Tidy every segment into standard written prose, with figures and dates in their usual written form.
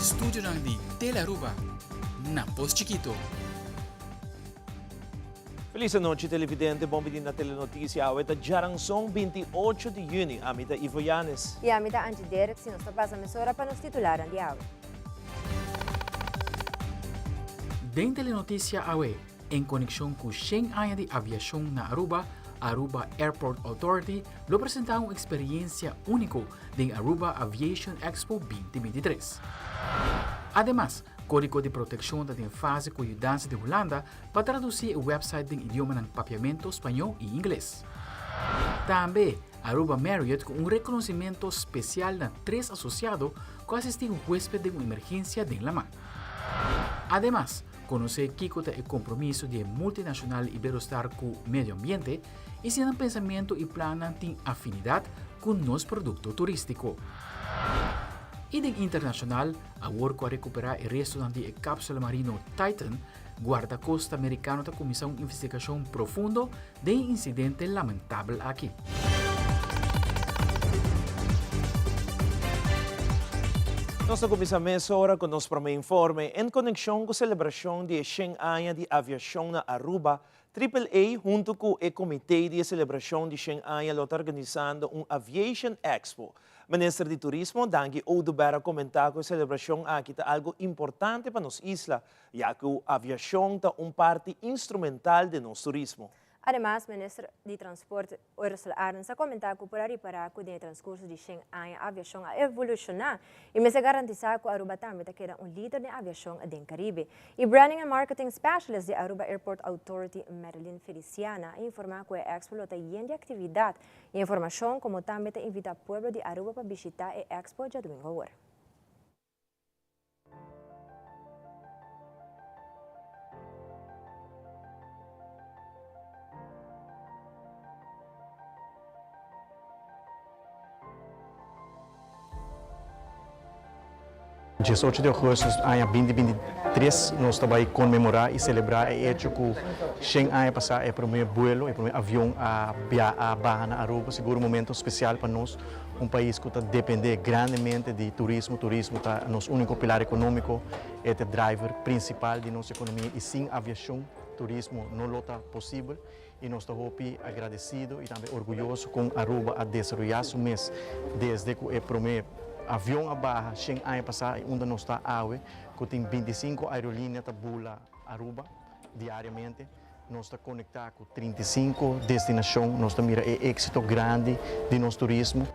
studionan di Telearuba na Pos Chikito. Feliz anochi televidente, bon bini na Telenoticia. Awe ta djaranson 28 di juni. Ami ta Ivo Yanes. Y ami ta Angie Derks y nos ta pasa mesora pa nos titularnan di awe. Den Telenoticia awe, En konekshon ku shen aña di aviashon na Aruba, Aruba Airport Authority lo presentá un eksperiensia úniko den Aruba Aviation Expo 2023. Ademas, Kódigo di Protekshon ta den fase ku yudansa di Hulanda pa tradusí e wèpsait den idiomanan Papiamento, Spañó i Ingles. Tambe, Aruba Marriott ku un rekonosimento spesial na tres asosiado ku a asistí un huésped den un emergensia den laman. Ademas, Konosé kiko ta e kompromiso di e multinashonal Iberostar ku medio ambiente i si nan pensamentu i plannan tin afinidat ku nos produkto turístiko. I den internashonal, awor ku a rekuperá e restonan di e kápsula marino Titan, Guardakosta Merikano ta kuminsá un investigashon profundo den e insidente lamentabel aki. Nos ta kuminsá mesora ku nos promé informe. En konekshon ku selebrashon di e shen aña di aviashon na Aruba, Triple A huntu ku e komité di e selebrashon di shen aña lo ta organisando un Aviation Expo. Minister di Turismo, Dangui Oduber a komentá ku e selebrashon aki ta algu importante pa nos isla, ya ku aviashon ta un parti instrumental den nos turismo. Ademas, Minister di Transporte Ursula Arends a komentá ku por a ripará ku den e transkurso di shen aña aviashon a evolushoná i mester garantisá ku Aruba tambe ta keda un lider den aviashon den Karibe. E Branding and Marketing Specialist di Aruba Airport Authority, Marilyn Feliciana, a informá ku e expo lo ta yen di aktividat i informashon komo tambe ta invitá pueblo di Aruba pa bishitá e expo djadumingu awor. 18 di augustus aña 2023 nos ta bai konmemorá i selebrá e echo ku shen aña pasá e promé buelo, e promé avion a bia a baha na Aruba. Sigur un momento spesial pa nos. Un pais ku ta dependé grandemente di turismo. Turismo ta nos úniko pilar ekonómiko, e ta e driver prinsipal di nos ekonomia i sin aviashon turismo no lo ta posibel. I nos ta hopi agradesido i tambe orguyoso kon Aruba a desaroyá su mes desde ku e promé avion a baha shen aña pasá i unda nos ta awe ku tin 25 aerolínea ta bula Aruba diariamente. Nos ta konektá ku 35 destinashon, nos ta mira e éksito grandi di nos turismo.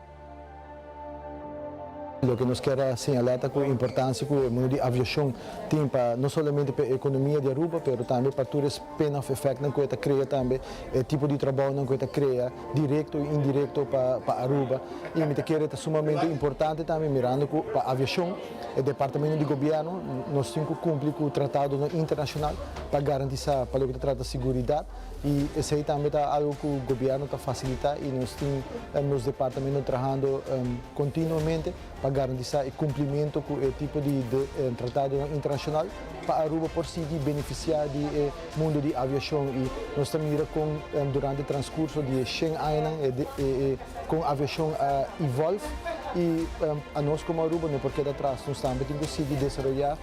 Loke nos kier a señalá ta ku e importansia ku e mundo di aviashon tin pa no solamente pa e ekonomia di Aruba pero tambe pa tur e spin-off effectnan ku e ta krea tambe, e tipo di trabounan ku e ta krea direkto i indirekto pa pa Aruba. I mi ta kere ta sumamente importante tambe mirando ku pa aviashon E departamento di gobierno nos tin cu cumpli cu tratadonan internacional pa garantisa pa loke ta trata siguridad y esey tambe ta algo cu gobierno ta facilita y nos tin nos departamento trahando continuamente pa garantisa e cumplimento cu e tipo di tratadonan internacional pa Aruba por sigui beneficia di e mundo di aviacion y nos ta mira con durante transcurso di e shen añanan e Con aviacion a evolve y anos como Aruba no por keda atras. Nos tambe tin cu sigui desaroya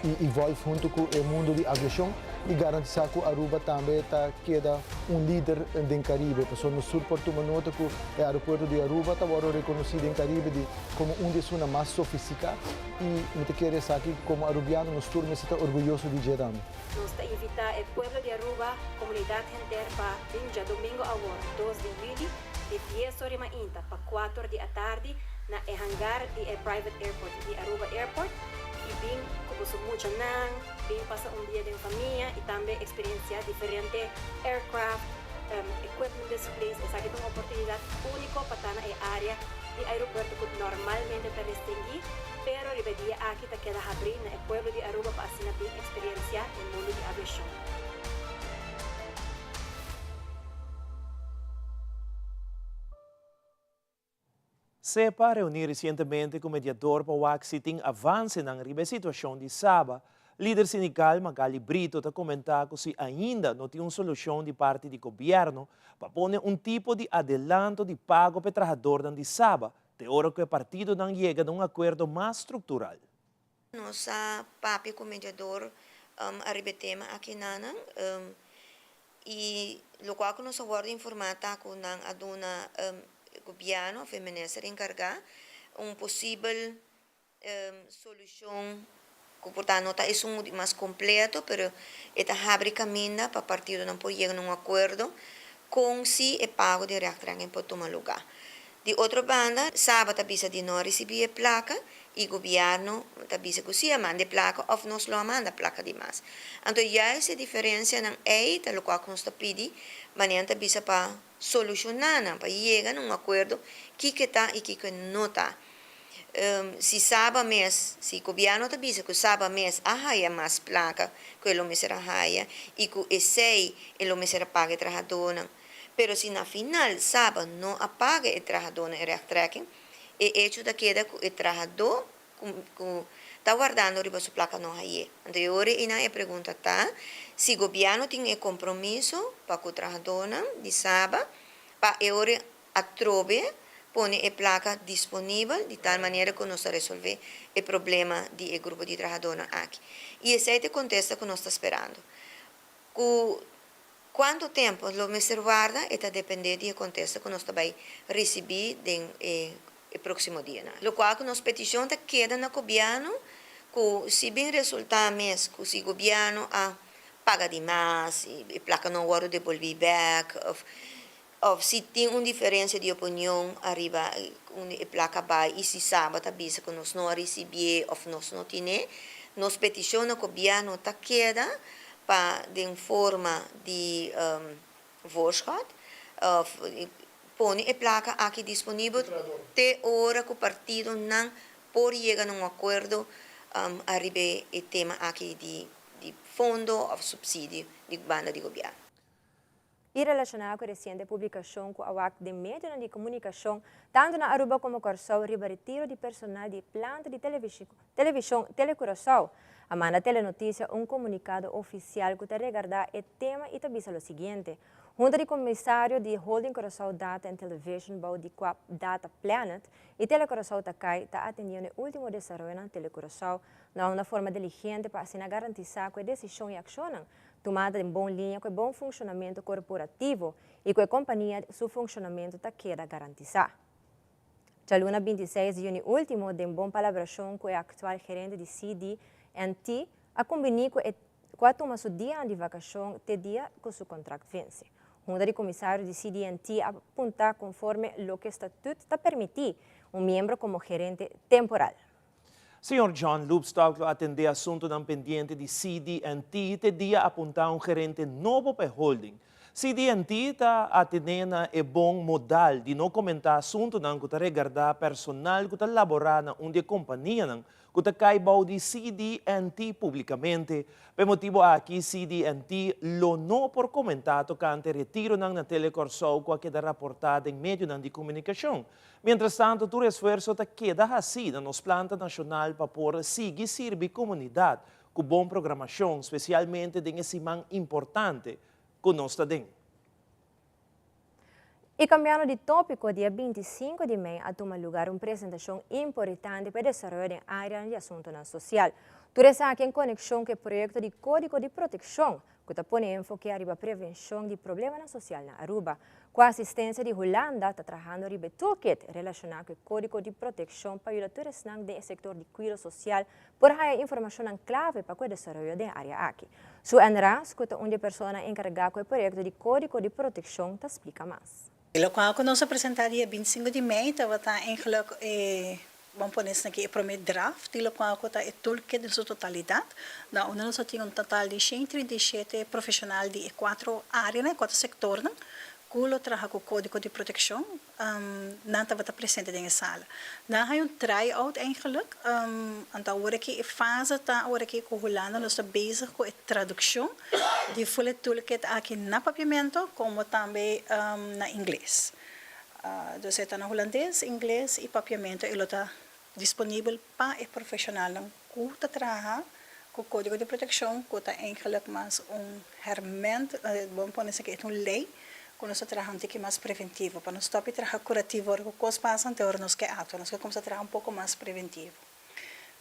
y evolve hunto cu e mundo di aviacion y garantisa cu Aruba tambe ta keda un lider den Caribe. Pasobra nos tur por tuma nota cu e aeropuerto di Aruba ta wordo reconoci den Caribe di como un di esunnan mas sofistica y mi ta kere esaki como Arubiano nos tur mester ta orguyoso di dje tambe. Nos ta invita e pueblo di Aruba, comunidad henter pa bin djadomingo awor dos di juli di dies or di mainta pa cuater or di atardi na e hangar di e private airport di Aruba Airport y bin cu boso muchanan, bin pasa un dia den famia y tambe experiencia diferente aircraft, equipment displays. Esaki ta un oportunidad unico pa ta na e area di aeropuerto cu normalmente ta restringui pero riba e dia aki ta keda habri na e pueblo di Aruba pa asina bin experiencia e mundo di aviacion. SEPA a reuní resientemente ku mediador pa wak si tin avansenan riba e situashon di Saba. Lider sindikal Magali Brito ta komentá ku si ainda no tin un solushon di parti di gobièrnu pa pone un tipo di adelanto di pago pa e trahadornan di Saba te ora ku e partidonan yega na un akuerdo mas struktural. Nos a papia ku mediador ariba e tema aki nanan i lokual ku nos a wòrdu informá ta ku nan a duna gobièrnu òf e minister enkargá un posibel solushon ku por ta no ta esun di mas kompleto pero e ta habri kaminda pa partidonan por yega na un akuerdo kon si e pago di rechttrekking por tuma lugá. Di otro banda, Saba ta bisa di no a risibí e plaka i gobièrnu ta bisa ku sí a manda e plaka òf nos lo a manda plaka di mas. Anto juist e diferensianan ei ta lokual ku nos ta pidi manera ta bisa pa solushoná nan, pa yega na un akuerdo kiko e ta i kiko e no ta. Si Saba mes, si gobièrnu ta bisa ku Saba mes a haya mas plaka ku e lo mester a haya i ku esei e lo mester a paga e trahadónan, Pero si na final Saba no a paga e trahadónan e rechttrekking, e echo ta keda ku e trahadó ku ta wardando riba su plaka no hay'é. Anto e ora einan e pregunta ta si gobièrnu tin e kompromiso pa ku trahadónan di Saba pa e ora atrobe pone e plaka disponibel di tal manera ku nos ta resolvé e problema di e grupo di trahadónan aki. I esei ta e kontesta ku nos ta sperando. Ku Cuanto tempo lo mester warda e ta depende di e contesta cu nos ta bay ricibi den e proximo dianan. Locual cu nos peticion ta keda na gobierno cu si bin resulta mes cu si gobierno a paga di mas y e placa no a wordo debolbi bek of of si tin un diferencia di opinion ariba unda e placa bay y si Saba ta bisa cu nos no a ricibié of nos no tine, nos peticion na gobierno ta keda pa den forma di voorschot of pone e placa aki disponibel te ora cu partidonan por yega na un acuerdo ariba e tema aki di fondo of subsidio di banda di gobierno. I relashoná ku e resiente publikashon ku a wak den medionan di komunikashon tantu na Aruba komo Kòrsou riba retiro di personal di e planta di televishon Telecuraçao, a manda Telenotisia un komunikado ofisial ku ta regardá e tema i ta bisa lo siguiente, Hunta di Komisario di Holding Curaçao Data and Television bou di kua Data Planet i Telecuraçao ta kai ta atendiendo e último desaroyonan Telecuraçao na una forma diligente pa asina garantisá ku e desishon i akshonnan Tuma ta den bon liña ku e bon funshonamentu korporativo i ku e kompania su funshonamentu ta keda garantisá. Djaluna 26 di yüni último, den bon palabrashon ku e aktual gerente di CD&T, a kumbiní ku e ku a tuma su dianan di vakashon te dia ku su kontrakt vense. Hunta di komisario di CD&T a punta konforme loke statut ta permití un miembro komo gerente temporal. Señor John Loopstok lo atendé asuntunan pendiente di CD&T te dia apuntá un gerente nobo pa e holding. CD&T ta atené na e bon modal di no komentá asuntunan ku ta regardá personal ku ta laborá na un di e kompanianan ku ta kai bou di CD&T públikamente. Pa e motibu aki CD&T lo no por komentá tokante retironan na Tele Kòrsou ku a keda raportá den medionan di komunikashon. Mientrastanto tur esfuerso ta keda hasí na nos planta nashonal pa por sigui sirbi komunidat ku bon programashon, spesialmente den e siman importante ku nos ta den. I kambiando di tópiko, dia 25 di mei a tuma lugar un presentashon importante pa e desaroyo den áreanan di asuntunan sosial. Tur esaki en konekshon ku e proyekto di Kódigo di Protekshon, ku ta pone enfoke ariba prevenshon di problemanan sosial na Aruba. Ku asistensia di Hulanda ta trahando riba e toolkit relashoná ku e kódigo di protekshon pa yuda tur esnan den e sektor di kuido sosial por haña informashonnan klave pa ku e desaroyo den e área aki. Sue Ann Ras, ku ta un di e personanan enkargá ku e proyekto di kódigo di protekshon ta splika mas. Lokual ku nos a presentá dia 25 di mei tabata eigenlijk e Ban pone esaki e prome draft di lokual ku ta e toolkit den su totalidat. Na unda nos a tin un total di 137 profeshonal di e kuatro áreanan, e kuatro sektornan ku lo traha ku kódigo di protekshon. Nan tabata presente den e sala. Nan haña un try-out eigenlijk. Anto awor aki e fase ta awor aki ku Hulanda nos ta bezig ku e tradukshon di ful e toolkit aki na papiamento komo tambe na ingles. Dus e ta na hulandes, ingles i papiamento i lo ta disponibel pa e profeshonalnan ku ta traha ku kódigo di protekshon ku ta eigenlijk mas un hèrmènt, bon pone esaki e ta un lei ku nos ta traha un tiki mas preventivo pa nos stòp di traha kurativo ora ku kos pasa anto ora nos ke aktua nos ke kumsa traha un poko mas preventivo.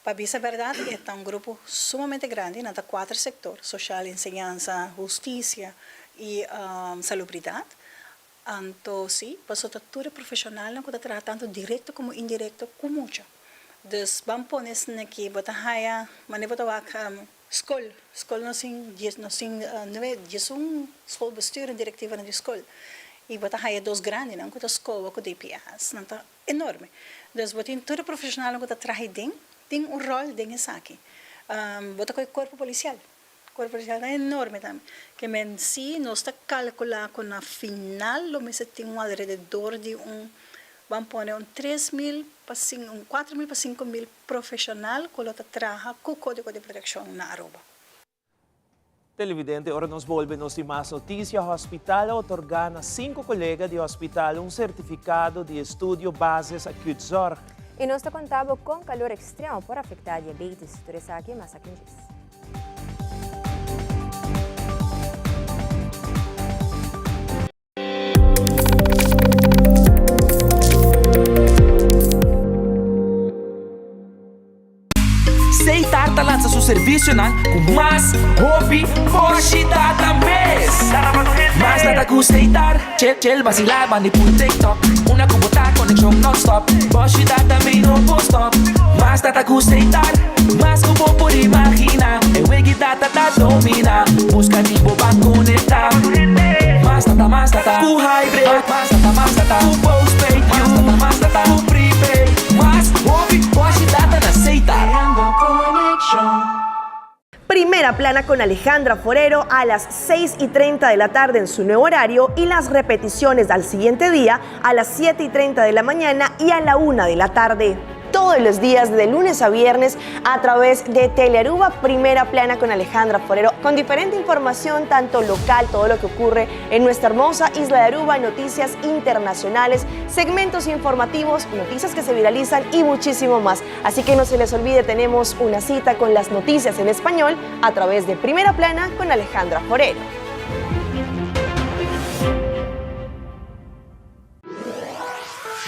Pa bisa berdad e ta un grupo sumamente grandi, nan ta cuater sector, social, enseñansa, husticia y salubridad. Anto si, pasobra ta tur e profesionalnan cu ta traha tanto directo como indirecto cu mucha. Dus ban pone esnan aki, bo ta haya, manera bo ta wak scol, scol nos tin dies, nos tin nuebe, diesun schoolbestuur en directivanan di scol. Y bo ta haya dos grandinan cu ta scoba cu DPS, nan ta enorme. Dus bo tin tur e profesionalnan cu ta traha den, tin un rol den esaki. Bo ta coge cuerpo policial. Cuerpo policial ta enorme tambe. Ke men si nos ta calcula cu na final lo mester tin un alrededor di un, ban pone un 3000 pa un 4000 pa 5000 profesional cu lo ta traha cu Codigo di Proteccion na Aruba. Televidente, ora nos bolbe nos tin mas noticia. Hospital a otorga na cinco colega di hospital un certificado di estudio Basis Acute Zorg. Y nos ta conta bo con calor extremo por afecta diabetes. Tur esaki mas aki djis. Seitar ta lansa su servisionan ku mas hopi boshi data mes. Mas data ku Seitar, chel chel basilá bandi puru TikTok. Una ku bo ta konekshon nònstòp, boshi data mi no por stòp. Mas data ku Seitar, mas ku bo por imaginá. E wegi data ta dominá, buska di bo ban konektá. Mas data, mas data ku hybrid, mas data, mas data ku postpaid, mas data, mas data ku prepaid. Mas hopi boshi data na Seitar. Primera Plana con Alejandra Forero a las 6 y 30 de la tarde en su nuevo horario y las repeticiones al siguiente día a las 7 y 30 de la mañana y a la 1 de la tarde. Todos los días de lunes a viernes a través de Telearuba Primera Plana con Alejandra Forero, con diferente información, tanto local, todo lo que ocurre en nuestra hermosa isla de Aruba, noticias internacionales, segmentos informativos, noticias que se viralizan y muchísimo más. Así que no se les olvide, tenemos una cita con las noticias en español a través de Primera Plana con Alejandra Forero.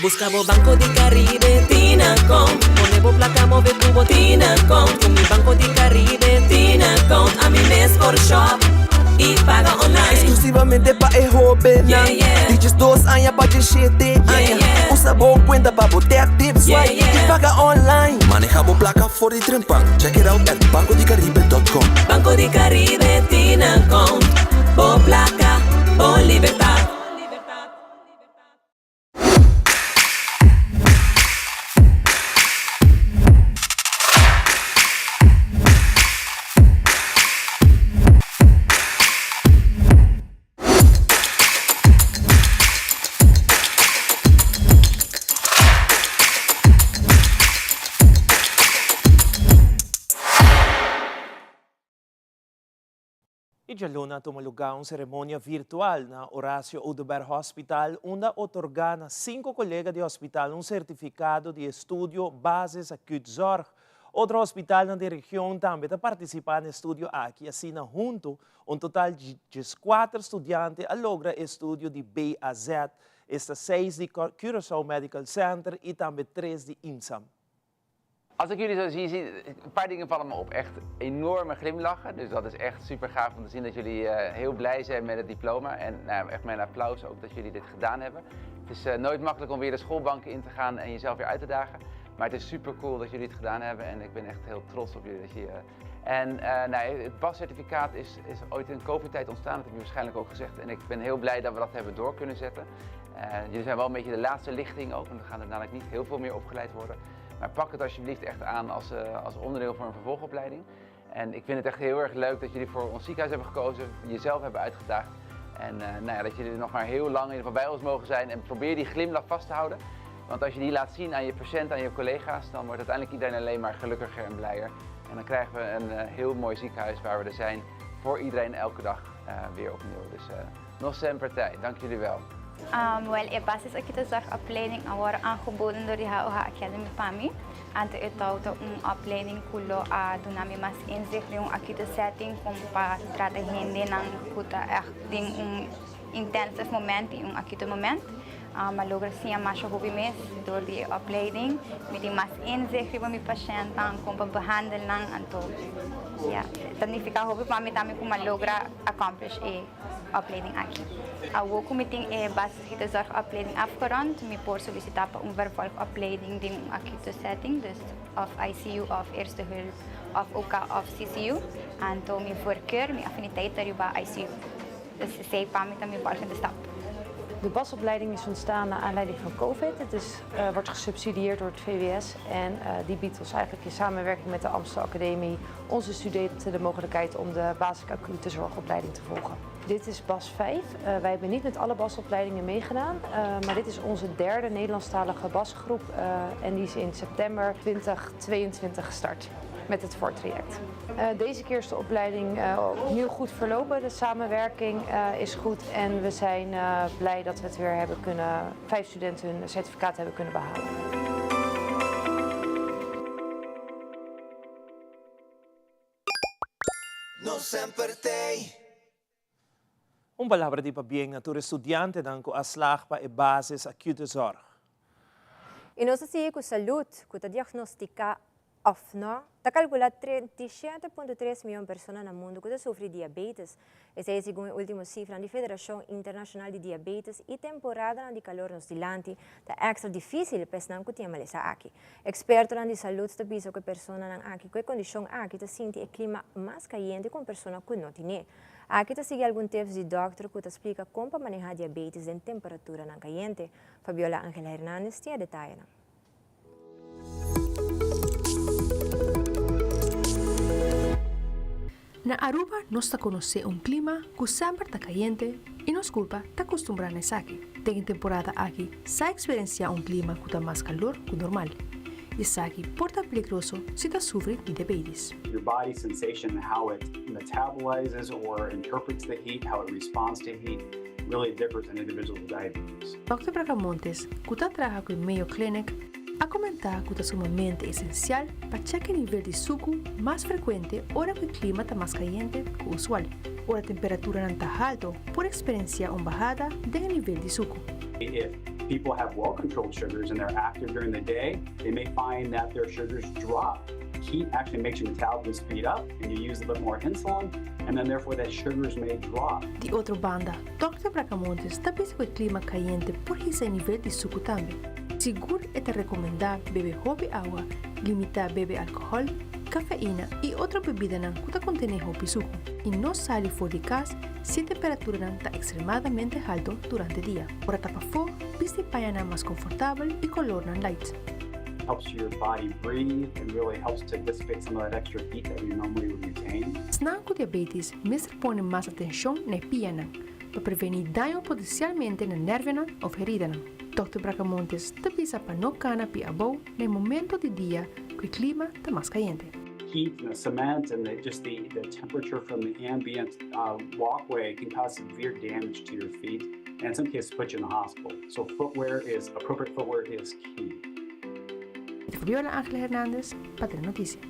Busca bo Banco di Caribe Tinacom Pone bo placa move cu bo Tinacom Cu mi Banco di Caribe Tinacom Ami mes por shop y paga online Exclusivamente pa e hobennan Di 12 aña pa 17 aña Usa bo cuenta pa bo tap tip swipe y paga online Maneha bo placa for di trempan Check it out at bancodicaribe.com Banco di Caribe Tinacom Bo placa, bo libertad. E djaluna a tuma lugá un seremonia virtual na Horacio Oduber Hospital unda otorgá na sinku kolega di hospital un sertifikado di estudio Basis Acute Zorg. Otro hospitalnan den region tambe ta partisipá na e studio aki, asina huntu un total di dieskuater studiante a logra e estudio di BAZ, esta seis di Curaçao Medical Center i tambe tres di IMSAM. Als ik jullie zo zie, zie, een paar dingen vallen me op. Echt enorme glimlachen. Dus dat is echt super gaaf om te zien dat jullie eh, heel blij zijn met het diploma. En nou, echt mijn applaus ook dat jullie dit gedaan hebben. Het is eh, nooit makkelijk om weer de schoolbanken in te gaan en jezelf weer uit te dagen. Maar het is super cool dat jullie het gedaan hebben en ik ben echt heel trots op jullie. Dat je, eh, en nou, het BAS-certificaat is, is ooit in COVID-tijd ontstaan, dat heb je waarschijnlijk ook gezegd. En ik ben heel blij dat we dat hebben door kunnen zetten. jullie zijn wel een beetje de laatste lichting ook, want er gaan er dadelijk niet heel veel meer opgeleid worden. Maar pak het alsjeblieft echt aan als, eh, als onderdeel voor een vervolgopleiding. En ik vind het echt heel erg leuk dat jullie voor ons ziekenhuis hebben gekozen, jezelf hebben uitgedaagd. En eh, nou ja, dat jullie nog maar heel lang in ieder geval bij ons mogen zijn. En probeer die glimlach vast te houden. Want als je die laat zien aan je patiënt, aan je collega's, dan wordt uiteindelijk iedereen alleen maar gelukkiger en blijer. En dan krijgen we een eh, heel mooi ziekenhuis waar we er zijn voor iedereen elke dag weer opnieuw. Dus uh, nog zijn partij. Dank jullie wel. Um, wel, e basis acute zorgopleiding a worden aangeboden door de HOH Academy pa mi. Anto e ta un opleiding ku lo a duna mi mas inzicht den un acute setting kon pa trata hendenan ku ta echt den un intensive moment y un acute moment. Mi a logra siña masha hopi mes door di e opleiding. Mi tin mas inzicht riba mi pashèntnan, kon pa behandel nan. Anto, ya, ta nifiká hopi pa mi tambe ku mi a logra accomplish e opleiding aki. Awor ku mi tin e basisacute zorgopleiding afgerond, mi por solisitá pa un vervolgopleiding den un acute setting, dus òf ICU òf eerste hulp òf OK òf CCU. Anto mi voorkeur, mi afiniteit ta riba ICU. Dus esei pa mi ta mi volgende stap. De basopleiding is ontstaan naar aanleiding van COVID. Het is, uh, wordt gesubsidieerd door het VWS en uh, die biedt ons eigenlijk in samenwerking met de Amstel Academie onze studenten de mogelijkheid om de basis acute zorgopleiding te volgen. Dit is BAS 5. Uh, wij hebben niet met alle BAS-opleidingen meegedaan, maar dit is onze derde Nederlandstalige BAS-groep en die is in september 2022 gestart met het voortraject. Deze keer is de opleiding opnieuw goed verlopen. De samenwerking is goed en we zijn blij dat we het weer hebben kunnen, vijf studenten hun certificaat hebben kunnen behalen. Nos semper t'ei. Un palabra di pabien na tur e studiantenan ku a slag pa e basis acute zorg. I nos a sigui ku salud ku ta diagnostica of no. Ta calcula 37.3 miyon persona na mundo ku ta sufri diabetes. Esei segun e ultimo cifranan di Federacion Internacional di Diabetes y temporadanan di calor nos dilanti ta extra dificil pa esnan ku tin e malesa aki. Expertonan di salud ta bisa ku e personanan aki ku e condicion aki ta sinti e clima mas cayente ku un persona ku no tine. Aki ta sigui algun tips di dòkter ku ta splika kon pa manehá diabetes den temperaturanan kayente. Fabiola Angela Hernandez tin e detayenan. Na Aruba nos ta konosé un klima ku semper ta kayente i nos kurpa ta kustumbrá na esaki. Den e temporada aki sa eksperensiá un klima ku ta mas kalor ku normal. Esaki por ta peligroso si ta sufri di diabetes. Your body sensation and how it metabolizes or interprets the heat, how it responds to heat, really differs in individuals with diabetes. Dòkter Bracamontes, ku ta traha ku e Mayo Clinic, a komentá ku ta sumamente esensial pa chèk e nivel di suku mas frekuente ora ku e klima ta mas kayente ku usual. Ora temperaturanan ta halto por eksperensiá un bahada den e nivel di suku. If people have well-controlled sugars and they're active during the day, they may find that their sugars drop. Heat actually makes your metabolism speed up and you use a bit more insulin and then therefore that sugars may drop. Di otro banda, Dòkter Bracamontes ta bisa ku e klima kayente por hisa e nivel di suku tambe. Sigur e ta rekomendá bebe hopi awa, limitá bebe alkohòl, kafeina i otro bebidanan ku ta kontené hopi suku, i no sali for di kas si e temperaturanan ta ekstremadamente halto durante dia. Ora ta pafó, bisti pañanan mas konfortabel i kolornan light. Helps your body breathe and really helps to dissipate some of that extra heat that you normally would retain. Esnan ku diabetes mester pone mas atenshon na e pianan pa prevení daño potensialmente na nervionan òf heridanan. Dòkter Bracamontes ta bisa pa no kana pia abou na e momento di dia ku e klima ta mas kayente. Heat and the cement and the just the the temperature from the ambient walkway can cause severe damage to your feet and in some cases put you in the hospital. So footwear is appropriate footwear is key. Fabiola Angela Hernandez pa Telenoticia.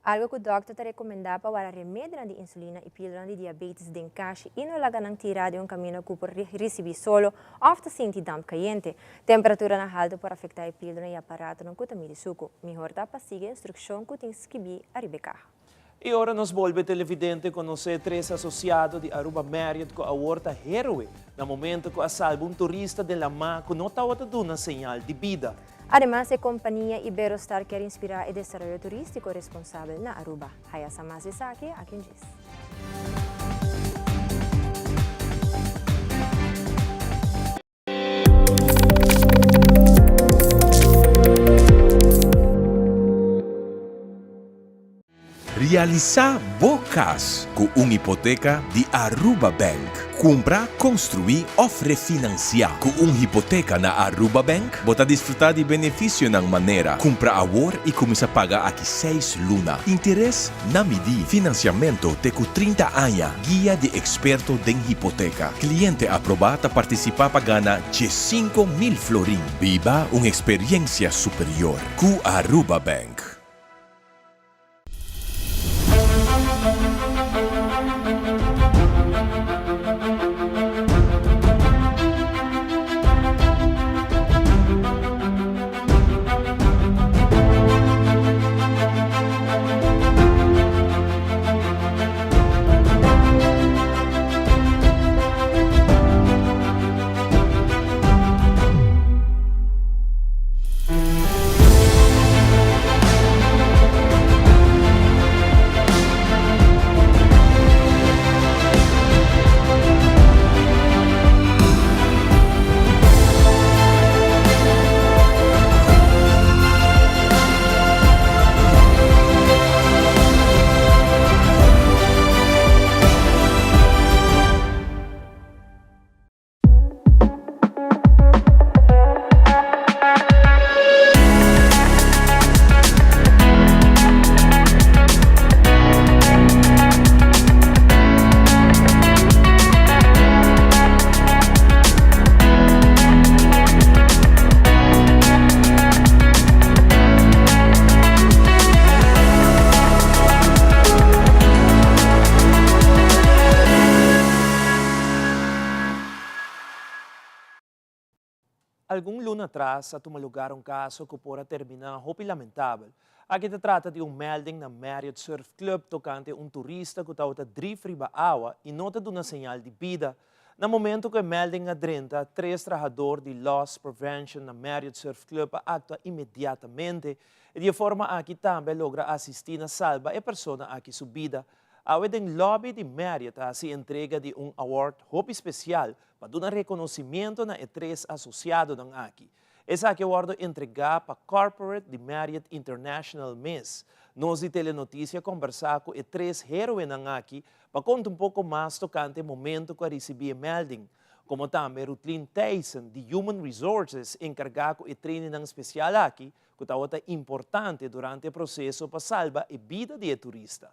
Algo ku dòkter ta rekomendá pa wara remedinan di insulina i píldolanan di diabetes den kashi i no laga nan tirá den un kaminda ku por risibí solo òf ta sinti damp kayente. Temperaturanan haltu por afektá e píldolanan i aparatonan ku ta midi suku. Mihor ta pa sigui e instrukshon ku tin skibí ariba e kaha. I ora nos bolbe televidente konosé tres asosiado di Aruba Marriott ku awor ta héroe na momento ku a salba un turista den lamá ku no tabata duna señal di bida. Ademas e kompania Iberostar kier inspirá e desaroyo turístiko responsabel na Aruba. Haya sa mas di esaki aki un djis. Realisá bo kas ku un hipoteka di Aruba Bank. Kumpra, konstruí òf refinansiá. Ku un hipoteka na Aruba Bank, bo ta disfrutá di benefisionan manera, kumpra awor i kuminsá paga aki seis luna, interes na midí, finansiamentu te ku 30 aña, guia di eksperto den hipoteka. Kliente aprobá ta partisipá pa gana 15,000 florin. Biba un eksperiensia superior ku Aruba Bank. Algun luna atras a tuma lugar un caso cu por a termina hopi lamentabel. Aki ta trata di un melding na Marriott Surf Club tocante un turista cu tabata drif riba awa y no ta duna señal di bida. Na momento cu e melding a drenta, tres trahador di Loss Prevention na Marriott Surf Club a actua inmediatamente y di e forma aki tambe a logra asisti na salba e persona aki su bida. Awe den lobby di Marriott a haci entrega di un award hopi special pa duna reconocimiento na e tres asociadonan aki. Esaki a wordo entrega pa Corporate di Marriott International mes. Nos di Telenoticia a combersa cu e tres heroenan aki pa conta un poco mas tocante e momento cu a ricibi e melding, como tambe Rutlin Thijssen di Human Resources encarga cu e trainingnan special aki cu tabata importante durante e proceso pa salba e bida di e turista.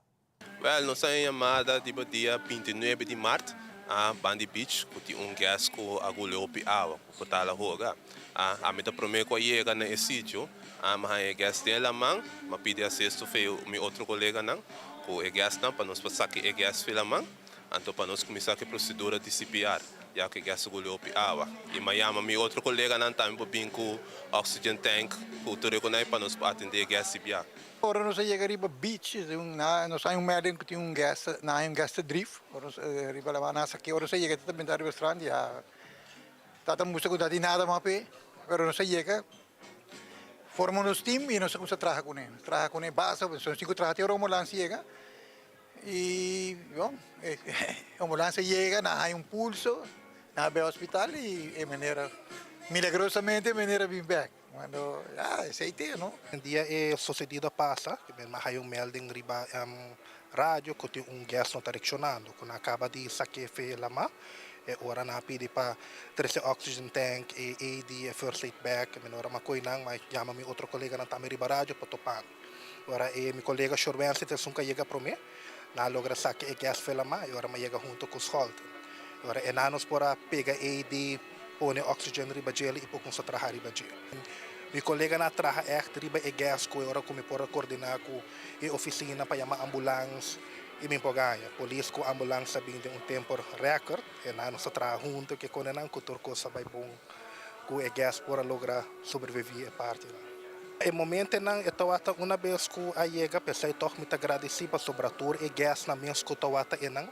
Wèl, nos a yamada riba dia 29 di mart a Bandi Beach ku tin un guest ku a guli hopi awa ku por tala hoga. A Ami ta promé ku a yega na e sitio, a mi haña e guest den laman, mi a pidi asesto fe mi otro koleganan ku e guestnan pa nos por saki e guest fe laman, anto pa nos kuminsá ku e prosedura di CPR, ya ku e guest a guli hopi awa. I mi a yama mi otro koleganan tambe por bin ku oxygen tank ku tur e konai pa nos por atendé e guest CPR. Ora nos a yega riba beach, nos hay un melding cu tin un guest, nan hay un guest ta drief, ora nos riba la nan sa ki ora nos a yega ta benta riba strand ya tata mustra cu no tin nada mas p'e, pero nos a yega forma nos team y nos a cuminsa traha cune, traha cune basta, nos tin cu traha te ora ambulance yega y bon ambulance a yega nan hay un pulso, nan a bay hospital y e manera milagrosamente e manera a bin bek. Cuando ya esey te no. Dia e sucedido a pasa, mi a haya un melding riba radio cu tin un guest no ta reaccionando, cu nan a caba di saque fe lama, e ora nan a pidi pa trece oxygen tank, e AED, e first aid bag, mi no ora mi a coy nan, mi a yama mi otro coleganan tambe riba radio pa topa mi. Ora e mi colega Shorwense ta esun cu a yega prome, nan a logra saque e guest fe lama y ora mi a yega hunto cu Scholten. Ora e nan nos por a pega AED. Pone oxygen riba djel y por cunsa traha riba dje. Mi coleganan a traha echt riba e gas cu e ora cu mi por a coordina cu e oficina pa yama ambulans y mi por gaña. Polis cu ambulans a bin den un tempo record y nan nos a traha hunto ke con nan cu tur cos a bay bon cu e gas por a logra sobrevivi e partinan. E momentonan e tawata una bes cu a yega pesey toch mi ta gradici pasobra tur e gasnan mes cu tawata enan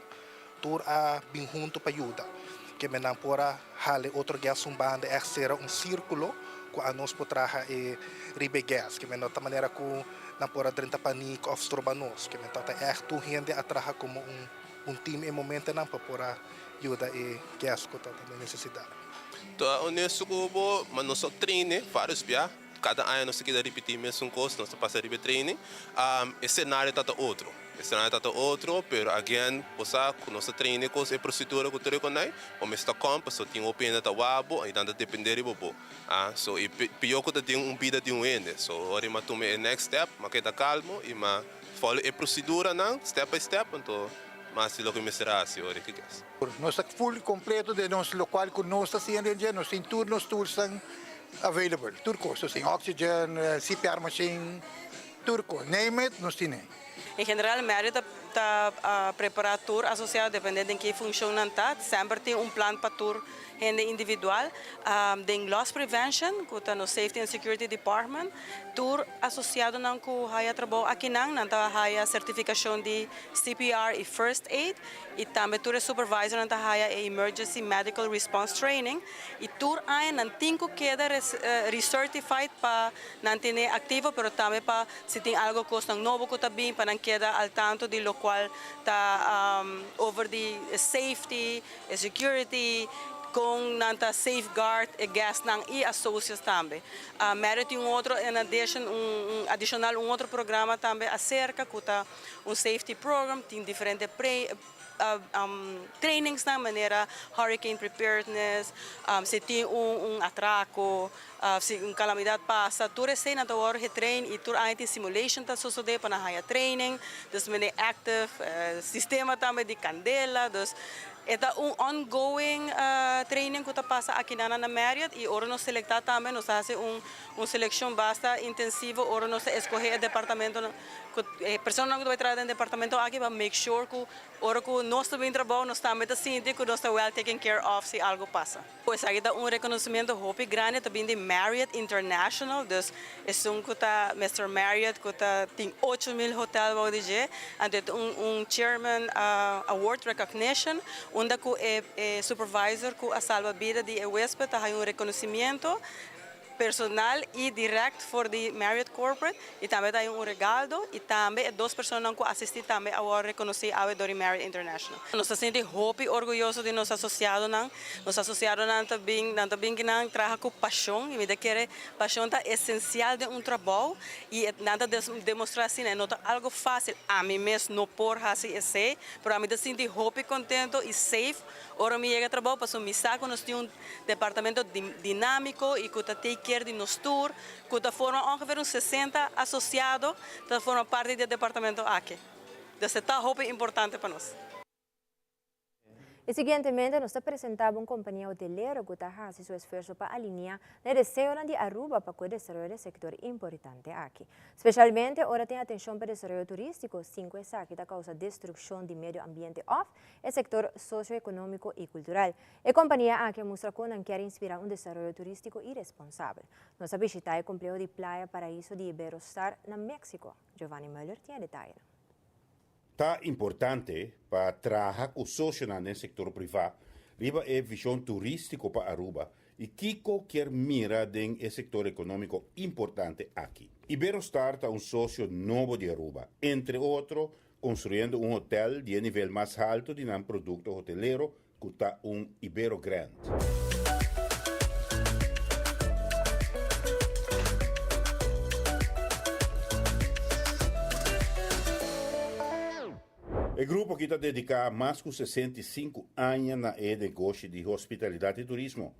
Tur a bin huntu pa yuda. Ke men nan por a hala e otro guest un banda ègt sera un sírkulo ku anos por traha e riba e guest. Ke men no ta manera ku nan por a drenta panik òf stroba nos. Ke men tabata ègt tur hende a traha komo un un team e momentonan pa por a yuda e guest ku tabata den nesesidat. Ta honesto ku bo, ma nos a traine vários bia. Kada aña nos ta keda ripití mesun kos, nos ta pasa riba e training. E senario ta ta otro, e senario ta ta otro, pero again bo sa ku nos ta train e kos, e prosedura ku tur e konai, bo mester ta kòm pasobra tin hopi hende ta wak bo i nan ta dependé riba bo. So e pió ku ta den un bida di un hende. So ora i m'a tuma e next step, m'a keda kalmo i m'a follow e proseduranan step by step, anto m'a hasi loke mester hasi ora ki kes. Nos ta full completo den nos locual cu nos ta haciendo en dje, nos tin tur nos toolsnan available, tur cos, nos tin oxygen, CPR machine, tur cos, name it, nos tin e. En general Marriott ta ta prepara tur asociado depende den ki funcion nan ta, semper tin un plan pa tur hende individual. Den Loss Prevention cu ta nos Safety and Security Department tur asociadonan cu haya trabou akinan nan ta haya certificacion di CPR y First Aid. Y tambe tur e supervisornan ta haya e Emergency Medical Response Training y tur aña nan tin cu keda recertified pa nan tene activo pero tambe pa si tin algo cosnan nobo cu ta bin pa nan keda al tanto di locual ta over di e safety, e security, con nan ta safeguard e guestnan y associates tambe. Marriott tin un otro in addition un adicional un otro programa tambe acerca cu ta Un safety program tin diferente pre trainingsnan manera hurricane preparedness, si tin un un atraco, Si un calamidad pasa, tur esey nan ta worde getrain y tur aña tin simulation ta sosode pa nan haya training, dus mene active sistema tambe di candela, dus e ta un ongoing training cu ta pasa akinan na Marriott y ora nos selecta tambe nos ta haci un un seleccion basta intensivo ora nos ta escoge e departamentonan cu e personanan cu ta bay traha den departamento aki pa make sure cu ora cu nos ta bin trabou nos tambe ta sinti cu nos ta well taken care of si algo pasa. Esaki ta un reconocimiento hopi grandi, ta bin di Marriott International, dus esun cu ta Mister Marriott cu ta tin 8000 hotel bou di dje, anto e ta un un Chairman Award Recognition, unda cu e e supervisor cu a salba bida di e huesped ta haya un reconocimiento personal y direct for di Marriott Corporate y tambe ta hay un regaldo y tambe e dos personanan cu asisti tambe a worde reconoci awe door di Marriott International. Nos ta sinti hopi orguyoso di nos asociadonan. Nos asociadonan ta bin, nan ta bin ki nan traha cu pasion y mi ta kere pasion ta esencial den un trabou y nan ta demostra asina. E no ta algo facil, ami mes no por haci esey, pero ami ta sinti hopi contento y safe ora mi yega trabou pasobra mi sa cu nos tin un Departamento dinámiko i ku ta take care di nos tur, ku ta forma ongeveer un 60 asosiado ta forma parti di e departamento aki. Dus e ta hopi importante pa nos. I siguientemente nos ta presentá bo un kompania hotelero ku ta hasi su esfuerso pa alineá na e deseonan di Aruba pa ku e desaroyo di e sektor importante aki. Spesialmente ora tin atenshon pa desaroyo turístiko sin ku esaki ta kousa destrukshon di medio ambiente òf e sektor sosioekonómiko i kultural. E kompania aki a mustra kon nan kier inspirá un desaroyo turístiko i responsabel. Nos a bishitá e kompleho di Playa Paraíso di Iberostar na México. Giovanni Muller tin e detayenan. Ta importante pa traha ku sosionan den sektor privá riba e vishon turístiko pa Aruba i kiko kier mira den e sektor ekonómiko importante aki. Iberostar ta un sosio nobo di Aruba, entre otro konstruyendo un hotel di e nivel mas haltu di nan produkto hotelero ku ta un Ibero Grand. E grupo aki ta dediká mas ku 65 aña na e negoshi di hospitalidat i turismo.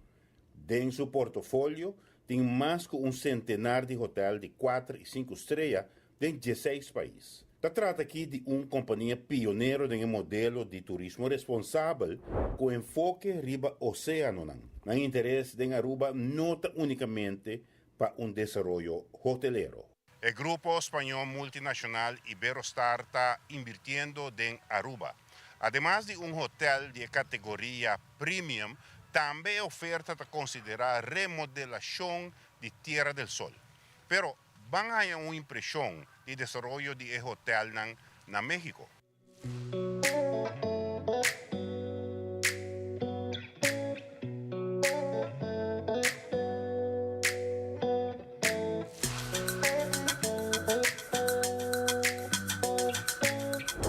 Den su portofolio tin mas ku un sentenar di hotel di kuater i sinku strea den dieseis pais. Ta trata aki di un kompania pionero den e modelo di turismo responsabel ku enfoke riba oséanonan. Nan interes den Aruba no ta únikamente pa un desaroyo hotelero. E grupo spañó multinashonal Iberostar ta invirtiendo den Aruba. Ademas di un hotel di e kategoria premium, tambe e oferta ta konsiderá remodelashon di Tierra del Sol. Pero Ban haña un impreshon di desaroyo di e hotelnan na Mexico.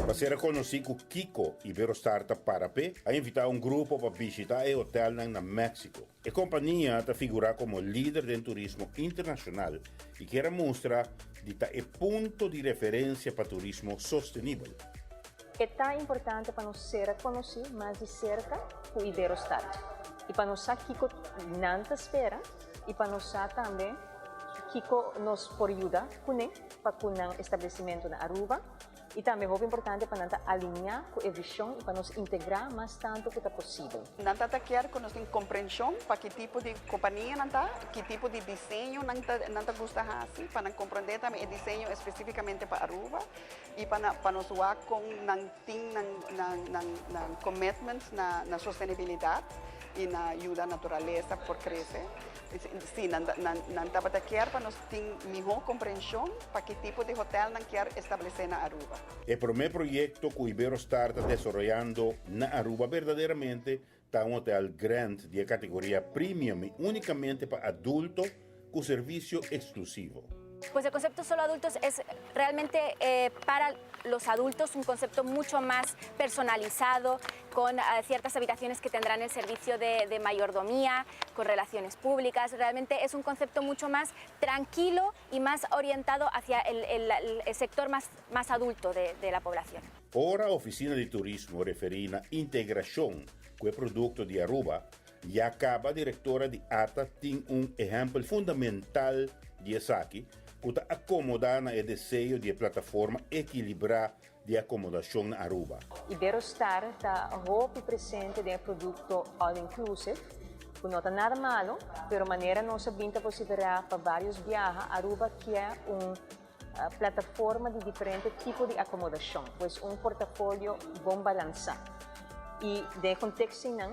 Pa ser konosí ku kiko Iberostar ta para p'e, a invitá un grupo pa bishitá e hotelnan na Mexico. E kompania ta figurá komo lider den turismo internashonal i kier a mustra di ta e punto di referensia pa turismo sostenibel. E ta importante pa nos sera konosí mas di serka ku Iberostar i pa nos sa kiko nan ta spera i pa nos sa tambe kiko nos por yuda kuné pa ku nan establesimentu na Aruba. I tambe hopi importante pa nan ta alineá ku e vishon i pa nos integrá mas tantu ku ta posibel. Nan ta ta kier ku nos tin komprenshon pa ki tipo di kompania nan ta, ki tipo di diseño nan ta nan ta gusta hasi, pa nan komprondé tambe e diseño espesífikamente pa Aruba i pa nan pa nos wak kon nan tin nan nan nan nan commitment na na sostenibilidat i na yuda naturalesa por krese. Sí, nan nan nan tabata kier pa nos tin mihó komprenshon pa ki tipo di hotel nan kier establesé na Aruba. E promé proyekto ku Iberostar ta desaroyando na Aruba berdaderamente ta un hotel grand di e kategoria premium i únikamente pa adulto ku servisio eksklusivo. Pues el concepto solo adultos es realmente para los adultos un concepto mucho más personalizado, con ciertas habitaciones que tendrán el servicio de, de mayordomía, con relaciones públicas. Realmente es un concepto mucho más tranquilo y más orientado hacia el, el, el sector más, más adulto de, de la población. Ora Oficina di Turismo referi na integracion cu e producto di Aruba, Ya caba directora di ata tin un ehempel fundamental di esaki cu ta acomoda na e deseo di e plataforma ekilibra di acomodacion na Aruba. Iberostar ta hopi presente den e producto all inclusive, cu no ta nada malo, pero manera nos a bin ta vocifera pa varios biaha, Aruba kier un plataforma di diferente tipo di acomodacion, pues un portafolio bon balansa. Y den e contexto eynan,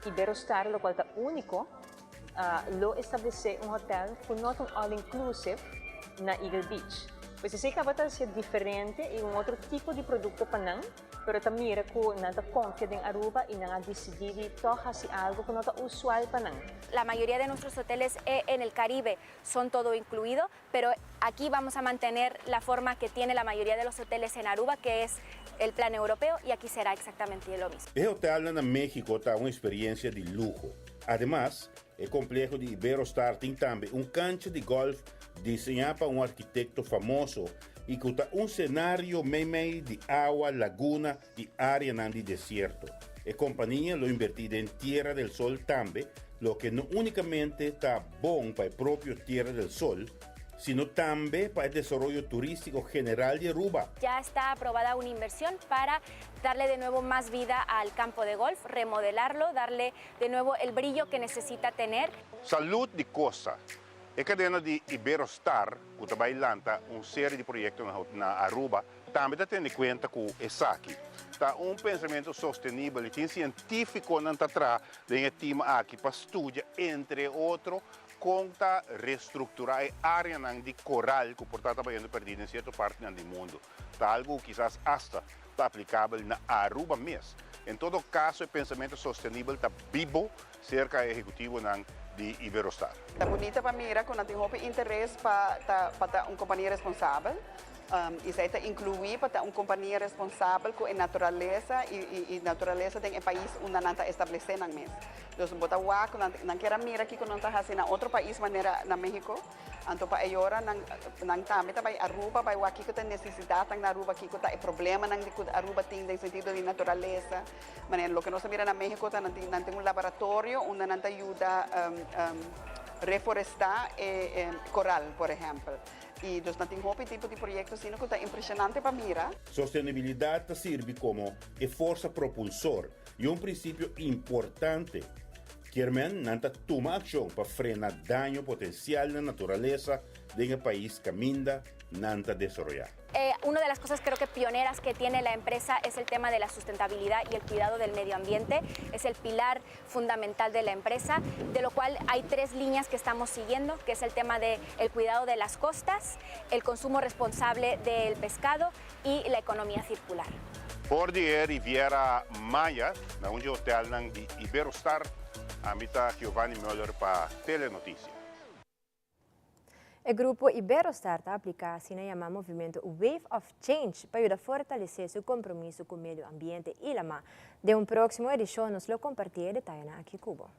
Iberostar, locual ta unico, lo establece un hotel cu no ta un all inclusive na Eagle Beach. Pues esey caba ta ser diferente y un otro tipo di producto pa nan, pero ta mira cu nan ta confia den Aruba y nan a dicidi di toch haci algo cu no ta usual pa nan. La mayoría de nuestros hoteles en el Caribe son todo incluido, pero aquí vamos a mantener la forma que tiene la mayoría de los hoteles en Aruba, que es el plan europeo, y aquí será exactamente lo mismo. E hotelnan na Mexico ta un experiencia di luho. Ademas, e compleho di Iberostar tin tambe un cancha di golf diseña pa un arkitecto famoso y cu ta un scenario meimei di awa, laguna y areanan di desierto. E compania lo inverti den Tierra del Sol tambe, loke no unicamente ta bon pa e propio Tierra del Sol, sino tambe pa e desaroyo turistico general di Aruba. Ya está aprobada una inversión para darle de nuevo más vida al campo de golf, remodelarlo, darle de nuevo el brillo que necesita tener. Salud di Costa, E cadena di Iberostar cu ta bay lanta un serie di proyecto na Aruba tambe ta tene cuenta cu esaki. Ta un pensamento sostenibel y tin cientificonan ta traha den e team aki pa studia entre otro con ta restructura e areanan di coral cu por ta ta bayendo perdi den cierto partinan di mundo. Ta algo cu kisas hasta ta aplicabel na Aruba mes. En todo caso e pensamento sostenibel ta bibo cerca e ehecutivonan di Iberostar. Ta bunita pa mira cu nan tin hopi interes pa ta pa ta un compania responsabel. Y esey ta inclui pa ta un compania responsabel cu e naturalesa y y naturalesa den e pais unda nan ta establece nan mes. Dus bo ta wak cu nan nan kier a mira kico nan ta haci na otro pais manera na Mexico. Anto pa e ora nan nan tambe ta bay Aruba bay wak kico ta e necesidadnan na Aruba, kico ta e problemanan di cu Aruba tin den sentido di naturalesa. Manera loke nos a mira na Mexico ta nan tin nan tin un laboratorio unda nan ta yuda reforesta e coral por ehempel. Y dus nan tin hopi tipo di proyecto asina cu ta impresionante pa mira. Sostenibilidad ta sirbi como e forsa propulsor y un principio importante. Kier men nan ta tuma accion pa frena daño potencial na naturalesa den e pais caminda nan ta desaroya. Eh, una de las cosas creo que pioneras que tiene la empresa es el tema de la sustentabilidad y el cuidado del medio ambiente. Es el pilar fundamental de la empresa, de lo cual hay tres líneas que estamos siguiendo, que es el tema del cuidado de las costas, el consumo responsable del pescado y la economía circular. For di e Riviera Maya na un di hotelnan di Iberostar, ami ta Giovanni Muller pa Telenoticia. E grupo Iberostar ta apliká asina yamá movimentu Wave of Change pa yuda fortalesé su kompromiso ku medio ambiente i lamá. Den un próksimo edishon nos lo kompartí e detayenan aki ku bo.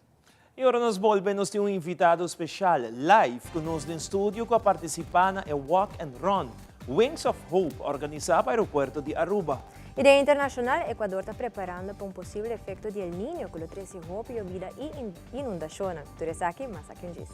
I ora nos bolbe nos tin un invitado speshal live ku nos den studio ku a partisipá na e Walk and Run, Wings of Hope organisá pa Aeropuerto di Aruba. I den internashonal, Ecuador ta preparando pa un posibel efekto di El Niño ku lo trese hopi yobida i inundashonnan. Tur esaki mas aki un djis.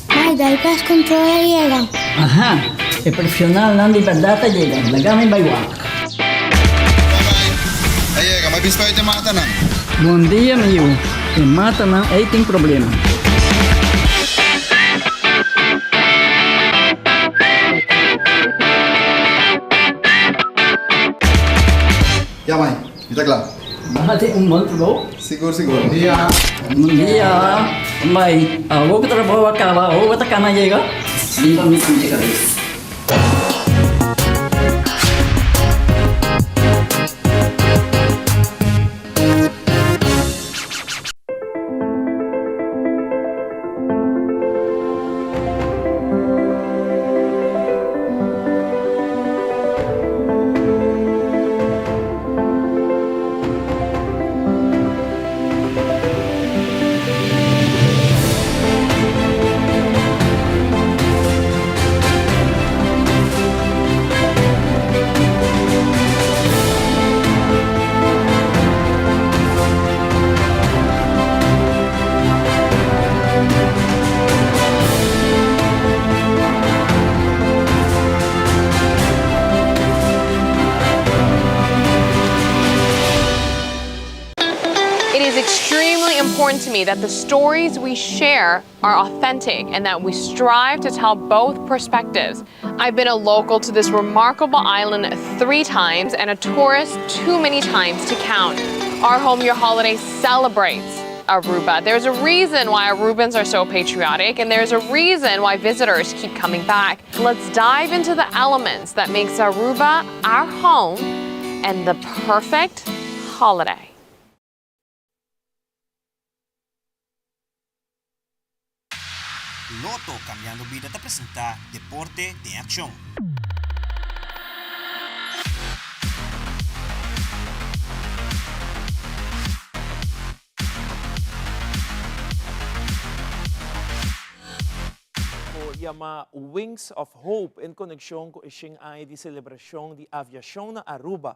Mai, dal pest control a yega. Aha, e profesionalnan di berdad a yega. Laga mi bai wak. A yega, mi a bin spuit e matanan. Bon dia, mi yu. E matanan ei tin problema. Ya mai, mi ta kla. Bati un bon trabou. Sigur sigur. Bon dia. Bon dia. Mai, awor ku trabou a kaba, awor bo ta kana yega? Limpa mi pinche kabes. is extremely important to me that the stories we share are authentic and that we strive to tell both perspectives. I've been a local to this remarkable island three times and a tourist too many times to count. Our Home Your Holiday celebrates Aruba. There's a reason why Arubans are so patriotic and there's a reason why visitors keep coming back. Let's dive into the elements that makes Aruba our home and the perfect holiday. Lotto Cambiando Bida ta presenta Deporte den Accion. Ku yama Wings of Hope en konekshon ku e shen aña di selebrashon di aviashon na Aruba.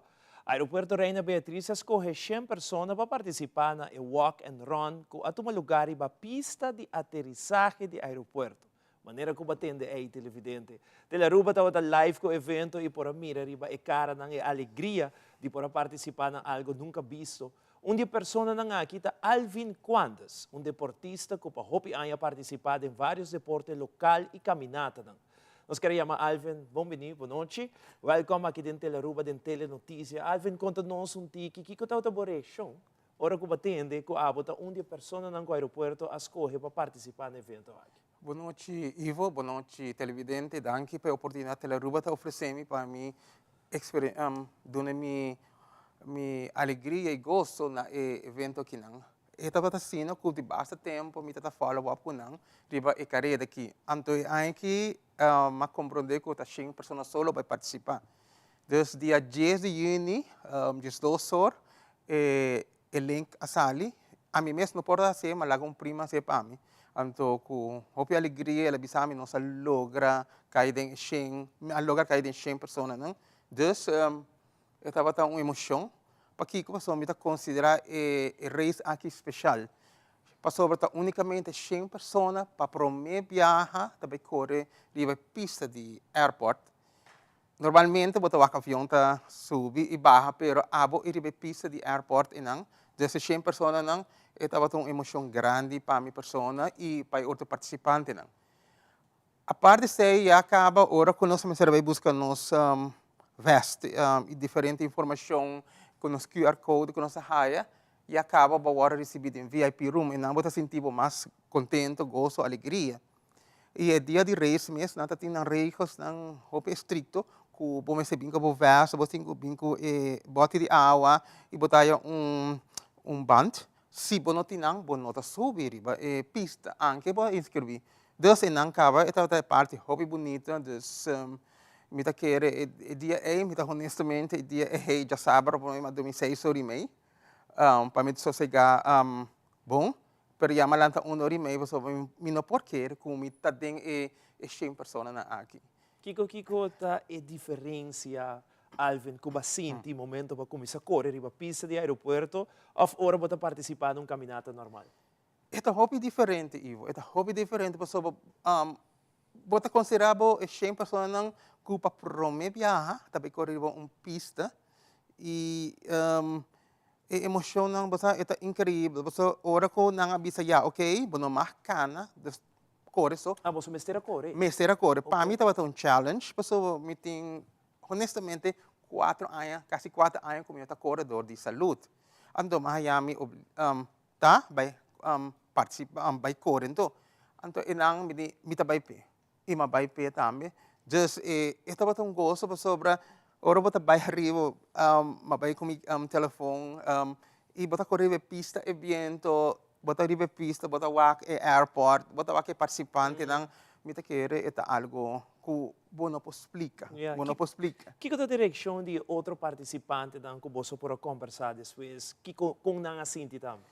Aeropuerto Reina Beatriz a skohe shen persona pa partisipá na e Walk and Run ku a tuma lugá riba pista di aterisahe di aeropuerto. Manera ku bo a tende ei, televidente. Telearuba tabata live ku evento i por a mira riba e karanan e alegria di por a partisipá na algo nunka bisto. Un di e personanan aki ta Alvin Quandes, un deportista ku pa hopi aña a partisipá den vários deporte lokal i kaminatanan. Nos kere yama Alvin, bon bini, bon nochi. Wèlkòm aki den Telearuba den Telenotisia. Alvin, konta nos un tiki kiko tabata bo reakshon ora ku bo a tende ku abo ta un di e personanan ku aeropuerto a skohe pa partisipá na e evento aki. Bon nochi Ivo, bon nochi televidente, danki pa e oportunidad Telearuba ta ofrece mi pa mi duna mi mi alegria y goso na e evento akinan. E tabata asina cu di basta tempo mi ta follow up cu nan riba e careda aki. Anto e aña aki m'a comprende cu ta shen persona so lo bay participa. Dus dia dies di juni, diesdos or, e E link a sali. Ami mes no por a hacié, ma laga un prima hacié pa mi. Anto cu hopi alegria el a bisa mi nos a logra cay den e shen, mi a logra cay den shen personanan. Dus e tabata un emocion. Pakico? Pasobra mi ta considera e race aki special. Pasobra ta unicamente shen persona pa prome biaha ta bay core riba e pista di airport. Normalmente bo ta wak avion ta subi y baha pero abo y riba e pista di airport eynan desde shen personanan e tabata un emocion grandi pa mi persona y pa e otro participantenan. Apart di esey ya caba ora cu nos a mester bay busca nos vest y diferente informacion cu nos QR code cu nos a haya ya caba bo a worde ricibi den VIP room eynan bo ta sinti bo mas contento, gozo, alegria. I e dia di race mes nan ta tin nan regelsnan hopi estricto cu bo mester bin cu bo vest, bo tin cu bin cu e boti di awa y bo ta haya un un band. Si bo no tin nan bo no ta subi riba e pista anke bo a inscribi. Dus e nan caba e tabata e parti hopi bunita dus mi ta kere e dia ey mi ta honestamente e dia ey djasabra por mi a durmi seis ora y mei pa mi sosega bon. Pero ya mi a lanta un ora y mei pasobra mi no por kere cu mi ta den e shen personanan aki. Kico kico ta e diferencia, Alvin, cu bo a sinti momento bo a cuminsa core riba pista di aeropuerto of ora bo ta participa na un caminata normal? E ta hopi diferente, Ivo. E ta hopi diferente pasobra bo ta considera bo e shen personanan cu pa prome biaha ta bay core riba un pista y E emocionnan, bo sa, e ta increibel. Pasobra ora cu nan a bisa ya, ok, bo no mag cana, dus core so. Ah, boso mester a core? Mester a core. Pa mi tabata un challenge, pasobra mi tin, honestamente, cuatro aña, casi cuatro aña cu mi no ta core door di salud. Anto mi a haya mi ta bay participa, bay core anto. Anto enan mi di, mi ta bay p'e. I m'a bai p'e tambe. Dus e e tabata un goso pasobra ora bo ta bai ariba m'a bai ku mi telefon i bo ta kore riba e pista e biento, bo ta riba e pista bo ta wak e airport, bo ta wak e partisipantenan, mi ta kere e ta algo ku bo no por splika, bo no por splika. Kiko ta direkshon di e otro partisipantenan ku boso por a kombersá despues? Kiko kon nan a sinti tambe?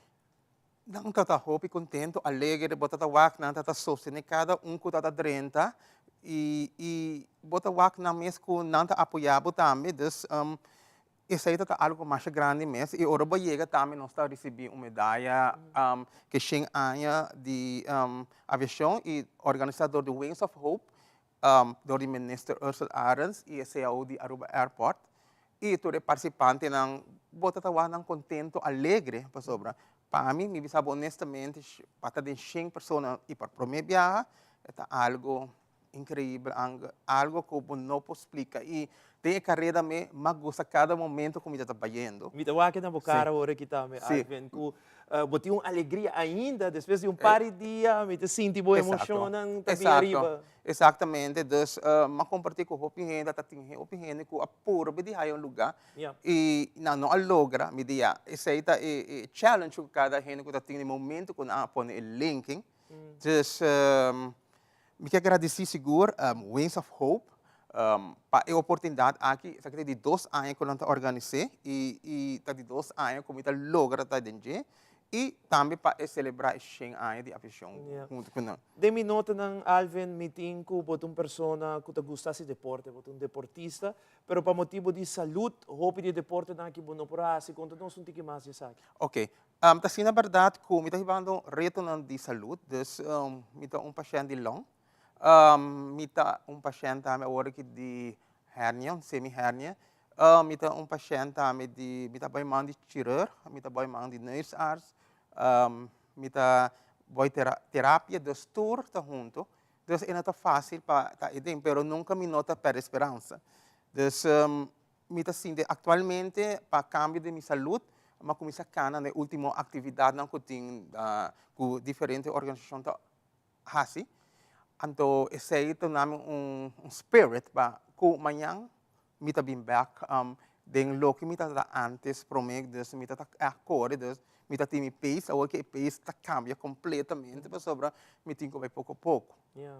Nan ta ta hopi contento, alegre, bo ta ta wak nan ta ta sostene cada un cu ta ta drenta y y bo ta wak nan mes cu nan ta apoya bo tambe, dus esey ta ta algo masha grandi mes y ora bo yega tambe nos ta ricibi un medaya ke shen aña di aviacion y organisa door di Wings of Hope door di Minister Ursell Arends y e cao di Aruba Airport y tur e participantenan. Bo ta ta wak nan contento, alegre, pasobra pa mi, mi bisa bo honestamente, pa ta den shen persona y pa prome biaha, e ta algo increibel, algo cu bo no por splica. Y den e careda mi, m'a gusta cada momento cu mi ta ta bayendo. Mi ta wak na bo cara ora ki tambe, Alvin, cu bo tin un alegria ainda despues di un par di dia, mi ta sinti bo emocionnan ta bin ariba. Exactamente, dus m'a comparti cu hopi hende, ta tin hopi hende cu a purba di haya un luga y nan no a logra, mi di ya, esey ta e challenge cu cada hende cu ta tin den momento cu nan a pone e linking. Dus mi ke agradeci sigur Wings of Hope pa e oportunidad aki, esaki ta di dos aña cu nan ta organise y ta di dos aña cu mi ta logra ta den dje y tambe pa e celebra e shen aña di aviacion hunto cu nan. Den mi notanan, Alvin, mi tin cu bo ta un persona cu ta gusta haci deporte, bo ta un deportista, pero pa motibo di salud, hopi di e deportenan aki bo no por a haci. Conta nos un tiki mas di esaki. Ok. Ta asina berdad cu mi ta hibando retonan di salud, dus mi ta un pashent di long. Mi ta un pashent tambe awor aki di hernia, un semi hernia. Mi ta un pashent tambe di, mi ta bai man di chirurg, mi ta bai man di neusarts, mi ta bai terapia, dus tur ta hunto. Dus e no ta facil pa ta eden, pero nunca mi no ta perde speransa. Dus mi ta sinti actualmente pa cambio di mi salud, mi a cuminsa cana na e ultimo actividadnan cu tin cu diferente organisacion ta hasi. Anto esey ta duna mi un spirit pa cu mañan mi ta bin bek den loke mi tabata antes prome, dus mi tabata a core, dus mi ta tin mi pace, awor cu e pace ta cambia completamente pasobra mi tin cu bay poco poco.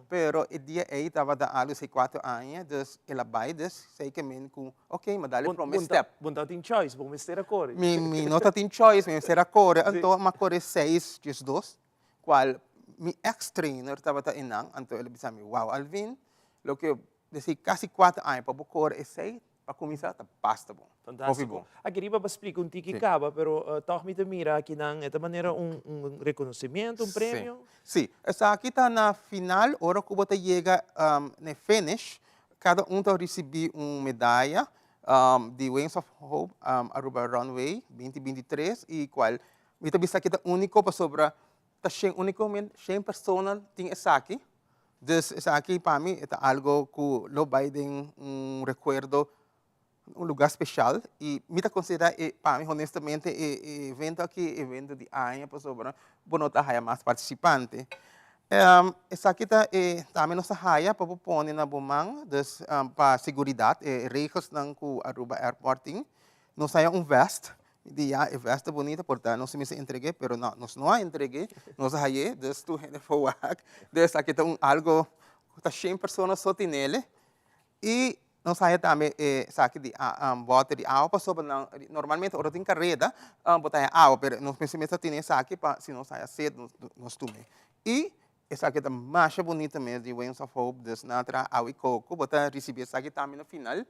Pero e dia ey tabata algo esey cuatro aña, dus el a bay, dus esey ke men cu ok, mi a dal e prome step. Bo no tabatin choice, bo mester a core. Mi no tabatin choice, mi mester a core, anto mi a core seis djes dos. Cual mi ex trainer tabata einan, anto el a bisa mi, wow Alvin, loke desi casi cuatro aña pa bo core esey, pa cuminsa ta basta bon, hopi Fantastico. bon. Aki riba bo a splica un tiki caba, pero toch mi ta mira akinan e ta manera un un reconocimiento, un premio. Si, esaki ta na final ora cu bo ta yega na e finish, cada un ta ricibi un medaya di Wings of Hope Aruba Runway 2023 y cual Mi ta bisa ki ta úniko pasobra ta shen úniko men shen persona tin esaki. Dus esaki pa mi e ta algo ku lo bai den un rekuerdo, un lugá speshal i mi ta konsiderá e pa mi honestamente e e evento aki e evento di aña pasobra bo no ta haya mas partisipante. Esaki ta e tambe nos ta haya pa bo pone na bo man dus pa seguridat e regelsnan ku Aruba Airport tin. Nos haya un vest Mi di, ya, e vest ta bunita, por ta nos mester entreg'é, pero no, nos no a entreg'é, nos a hay'é, dus tur hende por wak. Dus aki ta un algo ku ta shen persona so tin'el. I nos haya tambe e esaki di bòter di awa pasobra nan normalmente ora tin kareda bo ta haya awa, pero nos mester mester tene esaki pa si nos haya sed nos tum'é. I esaki ta masha bunita mes di Wings of Hope, dus nan a traha awa i koko, bo ta risibí esaki tambe na final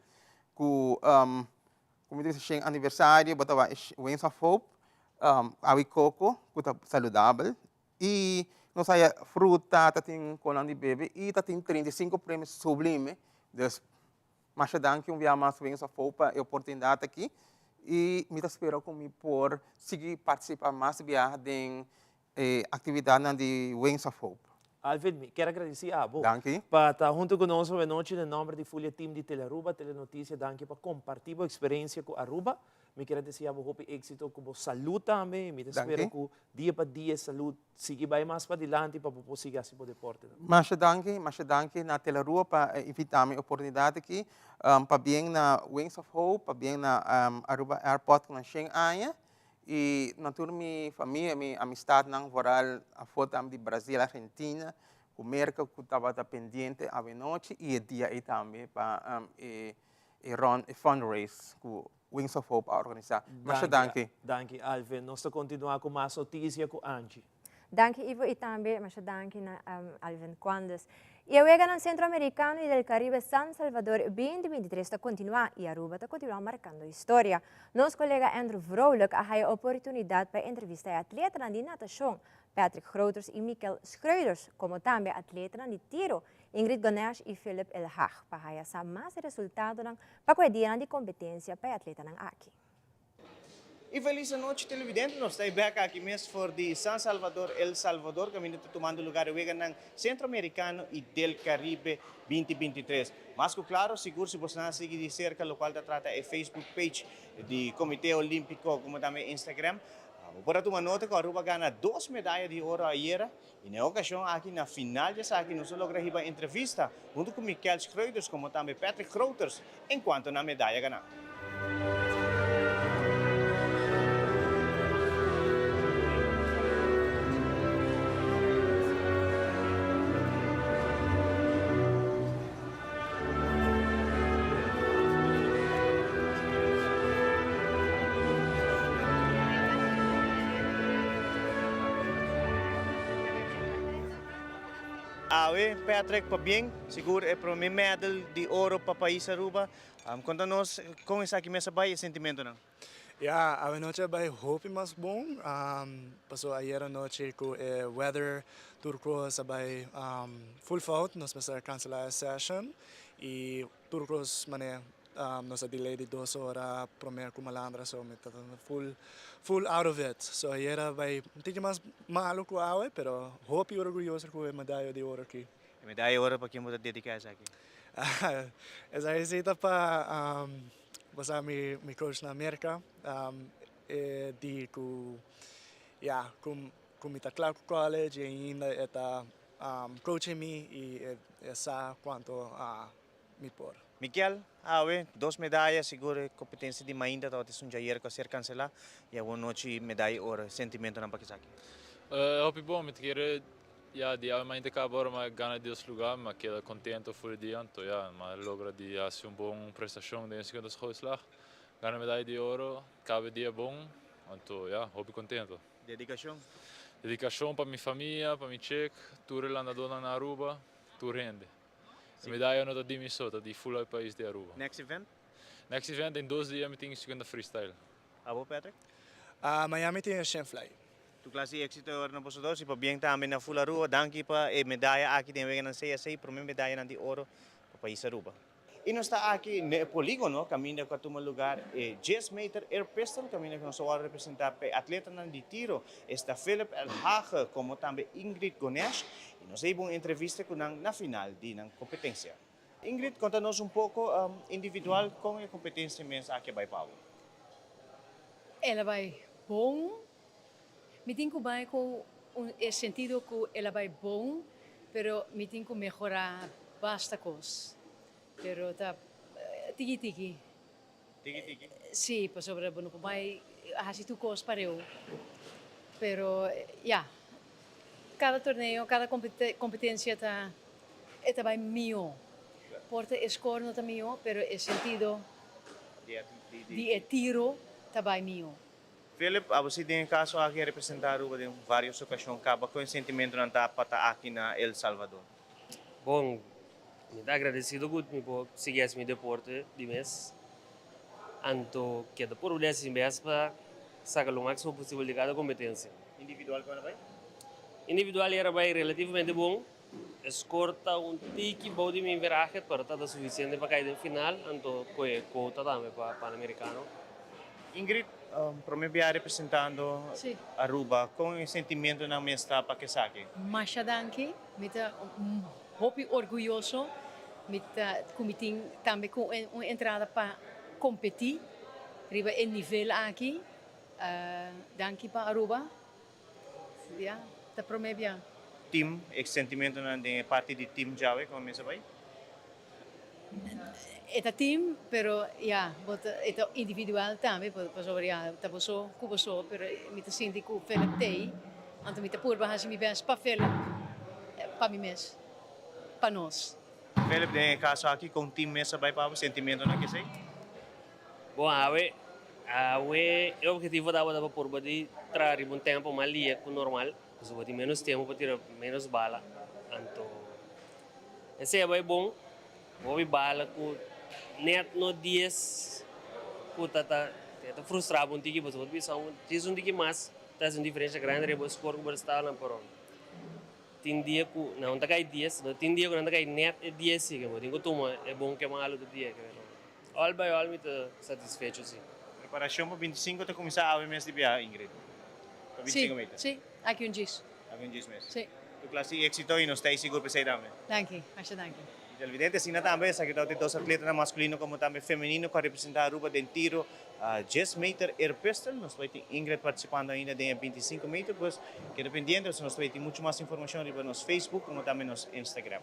ku Ku mi ta bisa shen aniversario bo ta wak e Wings of Hope, awi koko ku ta saludabel i nos haya fruta, ta tin konan di bebe i ta tin 35 premio sublime. Dus masha danki un bia mas Wings of Hope pa e oportunidat aki i mi ta spera ku mi por sigui partisipa mas biaha den e actividadnan di Wings of Hope. Alvin, mi kier a gradici abo. Danki. Pa ta hunto cu nos awe nochi den nomber di full e team di Telearuba, Telenoticia, danki pa comparti bo experiencia cu Aruba. Mi kier a decia bo hopi exito cu bo salud tambe y mi ta spera cu dia pa dia e salud sigui bay mas padilanti pa bo por sigui haci bo deportenan. Masha danki, masha danki na Telearuba pa invita mi e oportunidad aki. Pabien na Wings of Hope, pabien na Aruba Airport cu nan shen aña. I na tur mi famia, mi amistadnan vooral afó tambe di Brasil, Argentina ku Merka ku tabata pendiente awenochi i e dia ei tambe pa e e run, e fundraise ku Wings of Hope a organisá. Masha danki. Danki Alvin. Nos ta kontinuá ku mas notisia ku Angie. Danki Ivo y tambe masha danki na Alvin Quandes. Y e weganan Centroamericano y del Caribe San Salvador 2023 ta continua y Aruba ta continua marcando historia. Nos colega Andrew Vrolijk a haya oportunidad pa entrevista e atletanan di natacion Patrick Groters y Mikel Schreuders, como tambe atletanan di tiro Ingrid Gonesh y Philip Elhag pa haya sa mas e resultadonan pa cu e dianan di competencia pa e atletanan aki. Y feliz anochi televidente, nos ta bek aki mes for di San Salvador, El Salvador, caminda ta tumando lugar e weganan Centroamericano y del Caribe 2023. Mas cu claro, sigur si boso a sigui di cerca, locual ta trata e Facebook page di Comite Olimpico, como tambe Instagram, por a tuma nota cu Aruba a gana dos medaya di oro ayera y na e ocasion aki na final di esaki nos a logra hiba entrevista hunto cu Mikel Schreuders como tambe Patrick Groters en cuanto na medaya gana. Awe, Patrick, pabien, sigur e prome medal di oro pa pais Aruba. Conta nos con esaki mes a bay e sentimentonan. Ya, awe nochi a bay hopi mas bon, paso ayera nochi cu e weather tur cos a bay full fout, nos mester a cancela e session y tur cos mane nos a delay di dos ora prome cu malandra so mi ta full full out of it. So ayera a bay un tiki mas malo cu awe pero hopi orguyoso cu e medaya di oro aki. E medaya di oro pa ken bo ta dedica esaki? Esaki si ta pa Bo sa mi mi coach na Merca e di cu ya cu cu mi ta cla cu college y ainda e ta coaching mi y e sa cuanto mi por. Mikel, awe dos medaya, sigur e competencia di mainta tabata esun djayer cu a ser cancela y awo nochi medaya oro, sentimentonan pa kisaki? Hopi bon, mi ta kere Ya, di awe mainta caba ora mi a gana dios lugar, mi a keda contento for e dia, anto ya, mi a logra di haci un bon prestacion den e segundo schoolslag, gana medaya di oro, caba e dia bon, anto ya, hopi contento. Dedicacion? Dedicacion pa mi famia, pa mi chek, tur e landadonan na Aruba, tur hende. E medaya no ta di mi so, ta di full e pais di Aruba. Next event? Next event den dos dia mi tin segunda freestyle. Abo Patrick? Miami tin e Shenfly. Tur klas di éxito ora na boso dos y pabien tambe na Full Aruba. Danki pa e medaya aki den weganan CSA, prome medayanan di oro pa pais Aruba. Y nos ta aki na e poligono caminda cu a tuma lugar e dies meter air pistol caminda cu nos a worde representa pa e atletanan di tiro esta Philip El Hage como tambe Ingrid Gonesh y nos a hiba un entrevista cu nan na final di nan competencia. Ingrid, conta nos un poco individual con e competencia mes aki a bay pa bo. El a bay bon. Mi tin ku bai ku un e sentido ku el a bai bon, pero mi tin ku mehorá basta kos. Pero ta tiki tiki. Tiki tiki? Sí, pasobra bo no por bai hasi tur kos pareu. Pero ya, kada torneo, kada kompetensia ta e ta bai mihó. Por ta e skor no ta mihó, pero e sentido di e tiro ta bai mihó. Philip, abo si den e caso aki a representa Aruba den varios ocasion caba, con e sentimentonan ta pa ta aki na El Salvador? Bon, mi ta agradecido cu mi por sigui haci mi deporte di mes, anto keda por uli haci mi best pa saca lo maximo posibel di cada competencia. Individual con a bay? Individual era bay relativamente bon, e score ta un tiki bou di mi verahe, pero ta ta suficiente pa cay den final, anto coge quota tambe pa Panamericano. Ingrid, prome bia representando Aruba, con e sentimentonan mes ta pa kesaki? Masha danki, mi ta hopi orguyoso, mi ta cu mi tin tambe cu un entrada pa competi riba e nivel aki, danki pa Aruba, ya, ta prome bia. Team, e sentimentonan den e parti di team djawe, con mes a bay? E ta team, pero ya, bo ta, e ta individual tambe, pasobra ya, ta bo so ku bo so, pero mi ta sinti ku Philip t'ei, anto mi ta purba hasi mi best pa Philip, pa mi mes, pa nos. Philip, den e kaso aki, kon team mes a bai pa bo, sentimentonan kesei? Bon, awe, awe e objetivo tabata pa purba di traha riba un tempo mas lie ku normal, pasobra bo tin menos tempo pa tira menos bala, anto. Esei a bai bon, hopi bala ku net no dies ku ta ta ta frustra bo un tiki pasobra bo ta bisa un djis un tiki mas ta hasi un diferensha grandi riba bo skor ku bo ta sta nan pero tin dia ku nan ta kai dies no tin dia ku nan ta kai net e dies si ke bo tin ku tuma e bon ku e malu tur dia all by all mi ta satisfecho si. Preparacion pa 25 ta cuminsa awe mes di biaha, Ingrid? Pa 25 meter? Si, si. Aki un djis. Aki un djis mes. Si. Tur klas di exito y nos ta ey sigur p'esey tambe. Danki, masha danki. Y televidente, asina tambe esaki ta e dos atletanan masculino como tambe femenino cu a representa Aruba den tiro djes meter air pistol. Nos bay tin Ingrid participando ainda den e 25 meter, pues keda pendiente pasobra nos ta bay tin mucho mas informacion riba nos Facebook como tambe nos Instagram.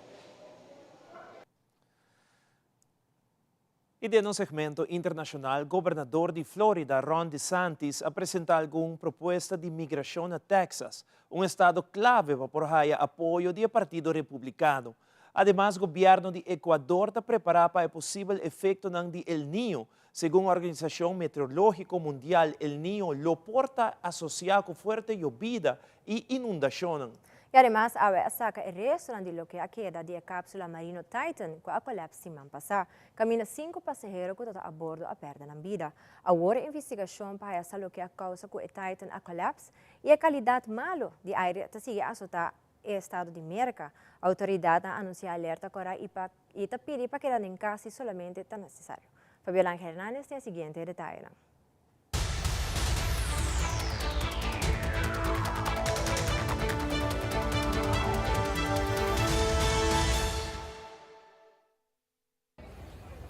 Y den nos segmento internacional, gobernador di Florida, Ron DeSantis, a presenta algun propuesta di migracion na Texas, un estado clave pa por haya apoyo di e Partido Republicano. Ademas, gobierno di Ecuador ta prepara pa e posibel efectonan di El Niño. Segun Organisacion Meteorologico Mundial, El Niño lo por ta asocia cu fuerte yobida y inundacionnan. Y ademas awe a saca e restonan di loke a keda di e capsula marino Titan cu a collapse siman pasa. Caminda cinco pasahero cu tata a bordo a perde nan bida. Awor e investigacion pa haya sa loke a causa cu e Titan a collapse y e calidad malo di aire ta sigui azota e estado di Merca. Autoridadnan a anuncia alerta cora y pa y ta pidi pa keda den cas si solamente ta necesario. Fabiola Angel Hernandez tin e siguiente detayenan.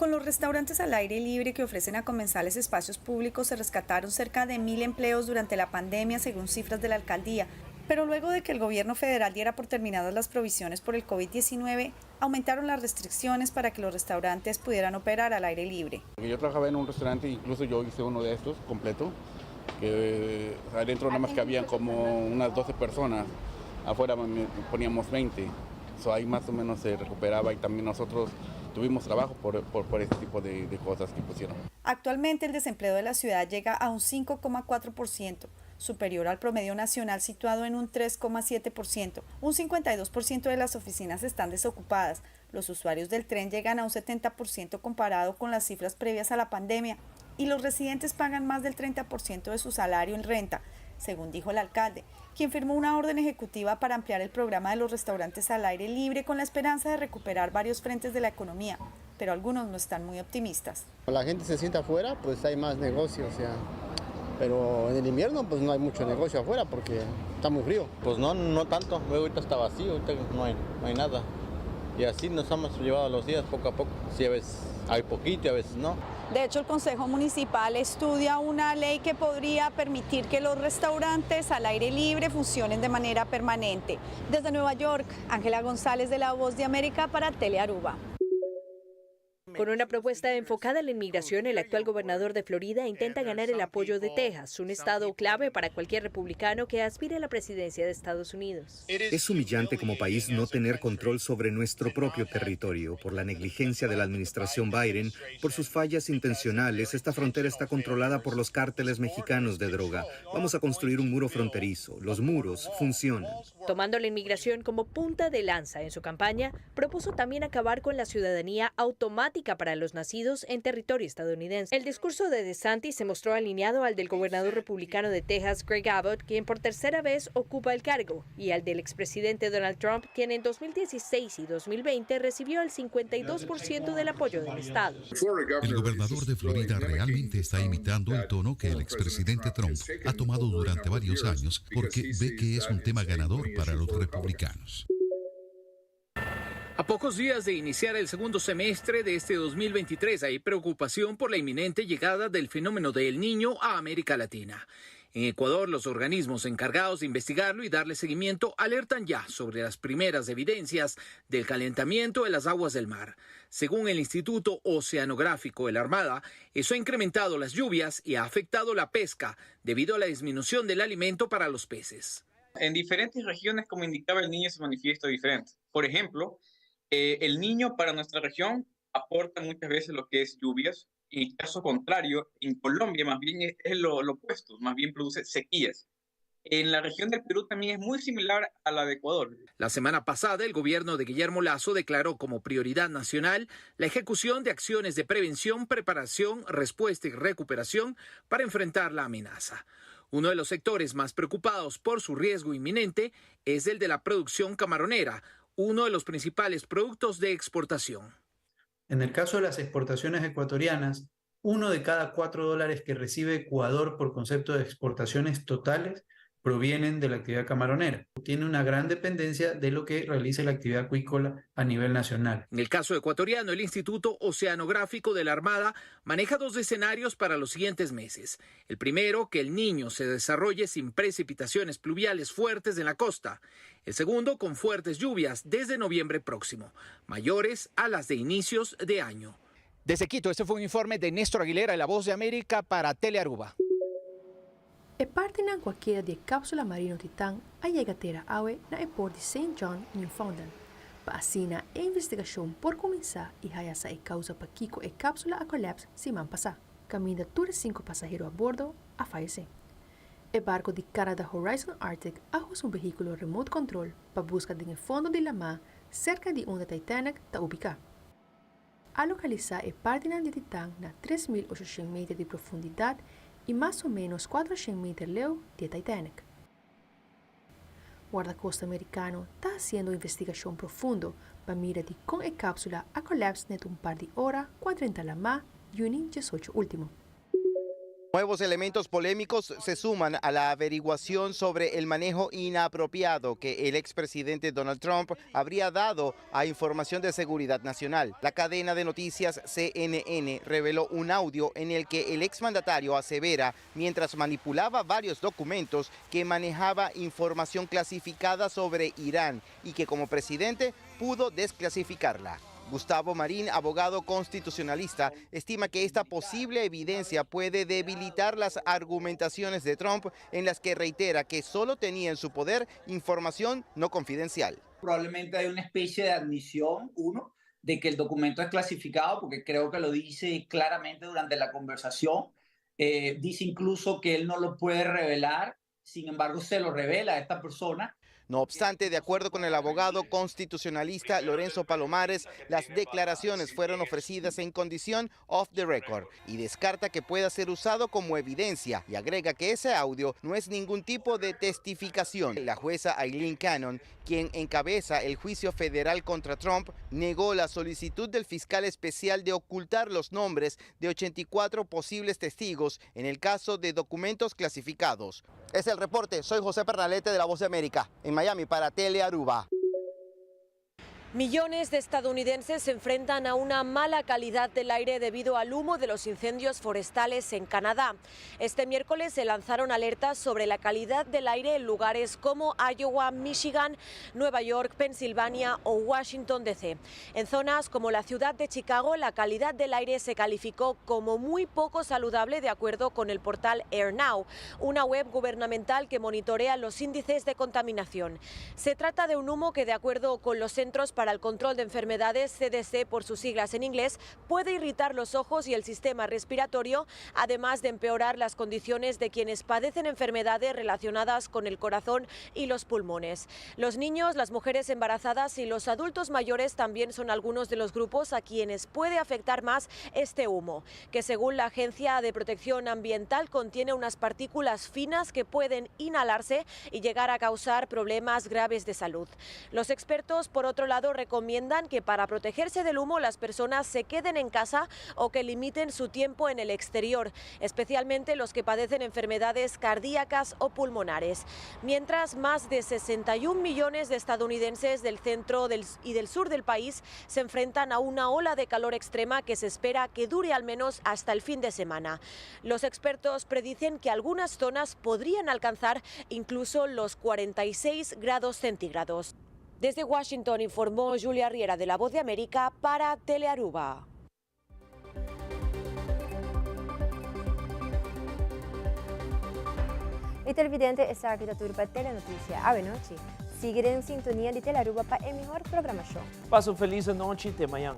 Con los restaurantes al aire libre que ofrecen a comensales espacios públicos se rescataron cerca de mil empleos durante la pandemia, según cifras de la alcaldía. Pero luego de que el gobierno federal diera por terminadas las provisiones por el COVID-19, aumentaron las restricciones para que los restaurantes pudieran operar al aire libre. Yo trabajaba en un restaurante, incluso yo hice uno de estos completo, que adentro nada más cabían como unas 12 personas, afuera poníamos 20. So, ahí más o menos se recuperaba y también nosotros tuvimos trabajo por, por, este tipo de, de cosas que pusieron. Actualmente el desempleo de la ciudad llega a un 5,4%, superior al promedio nacional situado en un 3,7%. Un 52% de las oficinas están desocupadas. Los usuarios del tren llegan a un 70% comparado con las cifras previas a la pandemia y los residentes pagan más del 30% de su salario en renta, según dijo el alcalde, quien firmó una orden ejecutiva para ampliar el programa de los restaurantes al aire libre con la esperanza de recuperar varios frentes de la economía, pero algunos no están muy optimistas. La gente se sienta afuera, pues hay más negocios, o sea, pero en el invierno pues no hay mucho negocio afuera porque está muy frío. Pues no, no tanto, ahorita está vacío, ahorita no hay, no hay nada. Y así nos hemos llevado los días poco a poco. Sí, a veces hay poquito y a veces no. De hecho, el Consejo Municipal estudia una ley que podría permitir que los restaurantes al aire libre funcionen de manera permanente. Desde Nueva York, Ángela González de La Voz de América para Telearuba. Con una propuesta enfocada en la inmigración, el actual gobernador de Florida intenta ganar el apoyo de Texas, un estado clave para cualquier republicano que aspire a la presidencia de Estados Unidos. Es humillante como país no tener control sobre nuestro propio territorio. Por la negligencia de la administración Biden, por sus fallas intencionales, esta frontera está controlada por los cárteles mexicanos de droga. Vamos a construir un muro fronterizo. Los muros funcionan. Tomando la inmigración como punta de lanza en su campaña, propuso también acabar con la ciudadanía automática para los nacidos en territorio estadounidense. El discurso de DeSantis se mostró alineado al del gobernador republicano de Texas, Greg Abbott, quien por tercera vez ocupa el cargo, y al del expresidente Donald Trump, quien en 2016 y 2020 recibió el 52% del apoyo del estado. El gobernador de Florida realmente está imitando el tono que el expresidente Trump ha tomado durante varios años porque ve que es un tema ganador para los republicanos. A pocos días de iniciar el segundo semestre de este 2023 hay preocupación por la inminente llegada del fenómeno del Niño a América Latina. En Ecuador, los organismos encargados de investigarlo y darle seguimiento alertan ya sobre las primeras evidencias del calentamiento de las aguas del mar. Según el Instituto Oceanográfico de la Armada, eso ha incrementado las lluvias y ha afectado la pesca debido a la disminución del alimento para los peces. En diferentes regiones, como indicaba el niño, se manifiesta diferente. Por ejemplo, eh, el niño para nuestra región aporta muchas veces lo que es lluvias y caso contrario, en Colombia más bien es, es lo, lo opuesto, más bien produce sequías. En la región del Perú también es muy similar a la de Ecuador. La semana pasada, el gobierno de Guillermo Lazo declaró como prioridad nacional la ejecución de acciones de prevención, preparación, respuesta y recuperación para enfrentar la amenaza. Uno de los sectores más preocupados por su riesgo inminente es el de la producción camaronera, uno de los principales productos de exportación. En el caso de las exportaciones ecuatorianas, Uno de cada cuatro dólares que recibe Ecuador por concepto de exportaciones totales provienen de la actividad camaronera. Tiene una gran dependencia de lo que realiza la actividad acuícola a nivel nacional. En el caso ecuatoriano, el Instituto Oceanográfico de la Armada maneja dos escenarios para los siguientes meses. El primero, que el niño se desarrolle sin precipitaciones pluviales fuertes en la costa. El segundo, con fuertes lluvias desde noviembre próximo, mayores a las de inicios de año. Desde Quito, este fue un informe de Néstor Aguilera de La Voz de América para Telearuba. E partinan ku a keda di e kápsula marino Titan a yega tera awe na e port di Saint John, Newfoundland, pa asina e investigashon por kuminsá i haya sa e kousa pakiko e kápsula a kòlèps siman pasá, kaminda tur e sinku pasahero a bordo a fayesé. E barko di Canada Horizon Arctic a usa un vehíkulo remote control pa buska den e fondo di lamá serka di unda Titanic ta ubiká. A lokalisá e partinan di Titan na 3800 meter di profundidat i mas o ménos 400 meter leu di e Titanic. Wardakosta merikano ta hasiendo investigashon profundo pa mira dikon e kápsula a kòlèps nèt un par di ora ku a drenta lamá yüni diesocho último. Nuevos elementos polémicos se suman a la averiguación sobre el manejo inapropiado que el expresidente Donald Trump habría dado a información de seguridad nacional. La cadena de noticias CNN reveló un audio en el que el exmandatario asevera, mientras manipulaba varios documentos, que manejaba información clasificada sobre Irán y que como presidente pudo desclasificarla. Gustavo Marín, abogado constitucionalista, estima que esta posible evidencia puede debilitar las argumentaciones de Trump en las que reitera que solo tenía en su poder información no confidencial. Probablemente hay una especie de admisión, uno, de que el documento es clasificado, porque creo que lo dice claramente durante la conversación. Eh, dice incluso que él no lo puede revelar, sin embargo se lo revela a esta persona. No obstante, de acuerdo con el abogado constitucionalista Lorenzo Palomares, las declaraciones fueron ofrecidas en condición off the record y descarta que pueda ser usado como evidencia y agrega que ese audio no es ningún tipo de testificación. La jueza Aileen Cannon, quien encabeza el juicio federal contra Trump, negó la solicitud del fiscal especial de ocultar los nombres de 84 posibles testigos en el caso de documentos clasificados. Es el reporte. Soy José Pernalete de La Voz de América, en Miami para Tele Aruba. Millones de estadounidenses se enfrentan a una mala calidad del aire debido al humo de los incendios forestales en Canadá. Este miércoles se lanzaron alertas sobre la calidad del aire en lugares como Iowa, Michigan, Nueva York, Pensilvania o Washington, D.C. En zonas como la ciudad de Chicago, la calidad del aire se calificó como muy poco saludable de acuerdo con el portal AirNow, una web gubernamental que monitorea los índices de contaminación. Se trata de un humo que, de acuerdo con los Centros para el Control de Enfermedades, CDC por sus siglas en inglés, puede irritar los ojos y el sistema respiratorio, además de empeorar las condiciones de quienes padecen enfermedades relacionadas con el corazón y los pulmones. Los niños, las mujeres embarazadas y los adultos mayores también son algunos de los grupos a quienes puede afectar más este humo, que según la Agencia de Protección Ambiental contiene unas partículas finas que pueden inhalarse y llegar a causar problemas graves de salud. Los expertos, por otro lado, recomiendan que para protegerse del humo las personas se queden en casa o que limiten su tiempo en el exterior, especialmente los que padecen enfermedades cardíacas o pulmonares. Mientras, más de 61 millones de estadounidenses del centro y del sur del país se enfrentan a una ola de calor extrema que se espera que dure al menos hasta el fin de semana. Los expertos predicen que algunas zonas podrían alcanzar incluso los 46 grados centígrados. Desde Washington informó Julia Riera de La Voz de América para Telearuba. Y televidente esaki ta tur pa Telenoticia awe nochi. Sigui den sintonia di Telearuba pa e mihor programacion. Pasa un feliz anochi te mañan.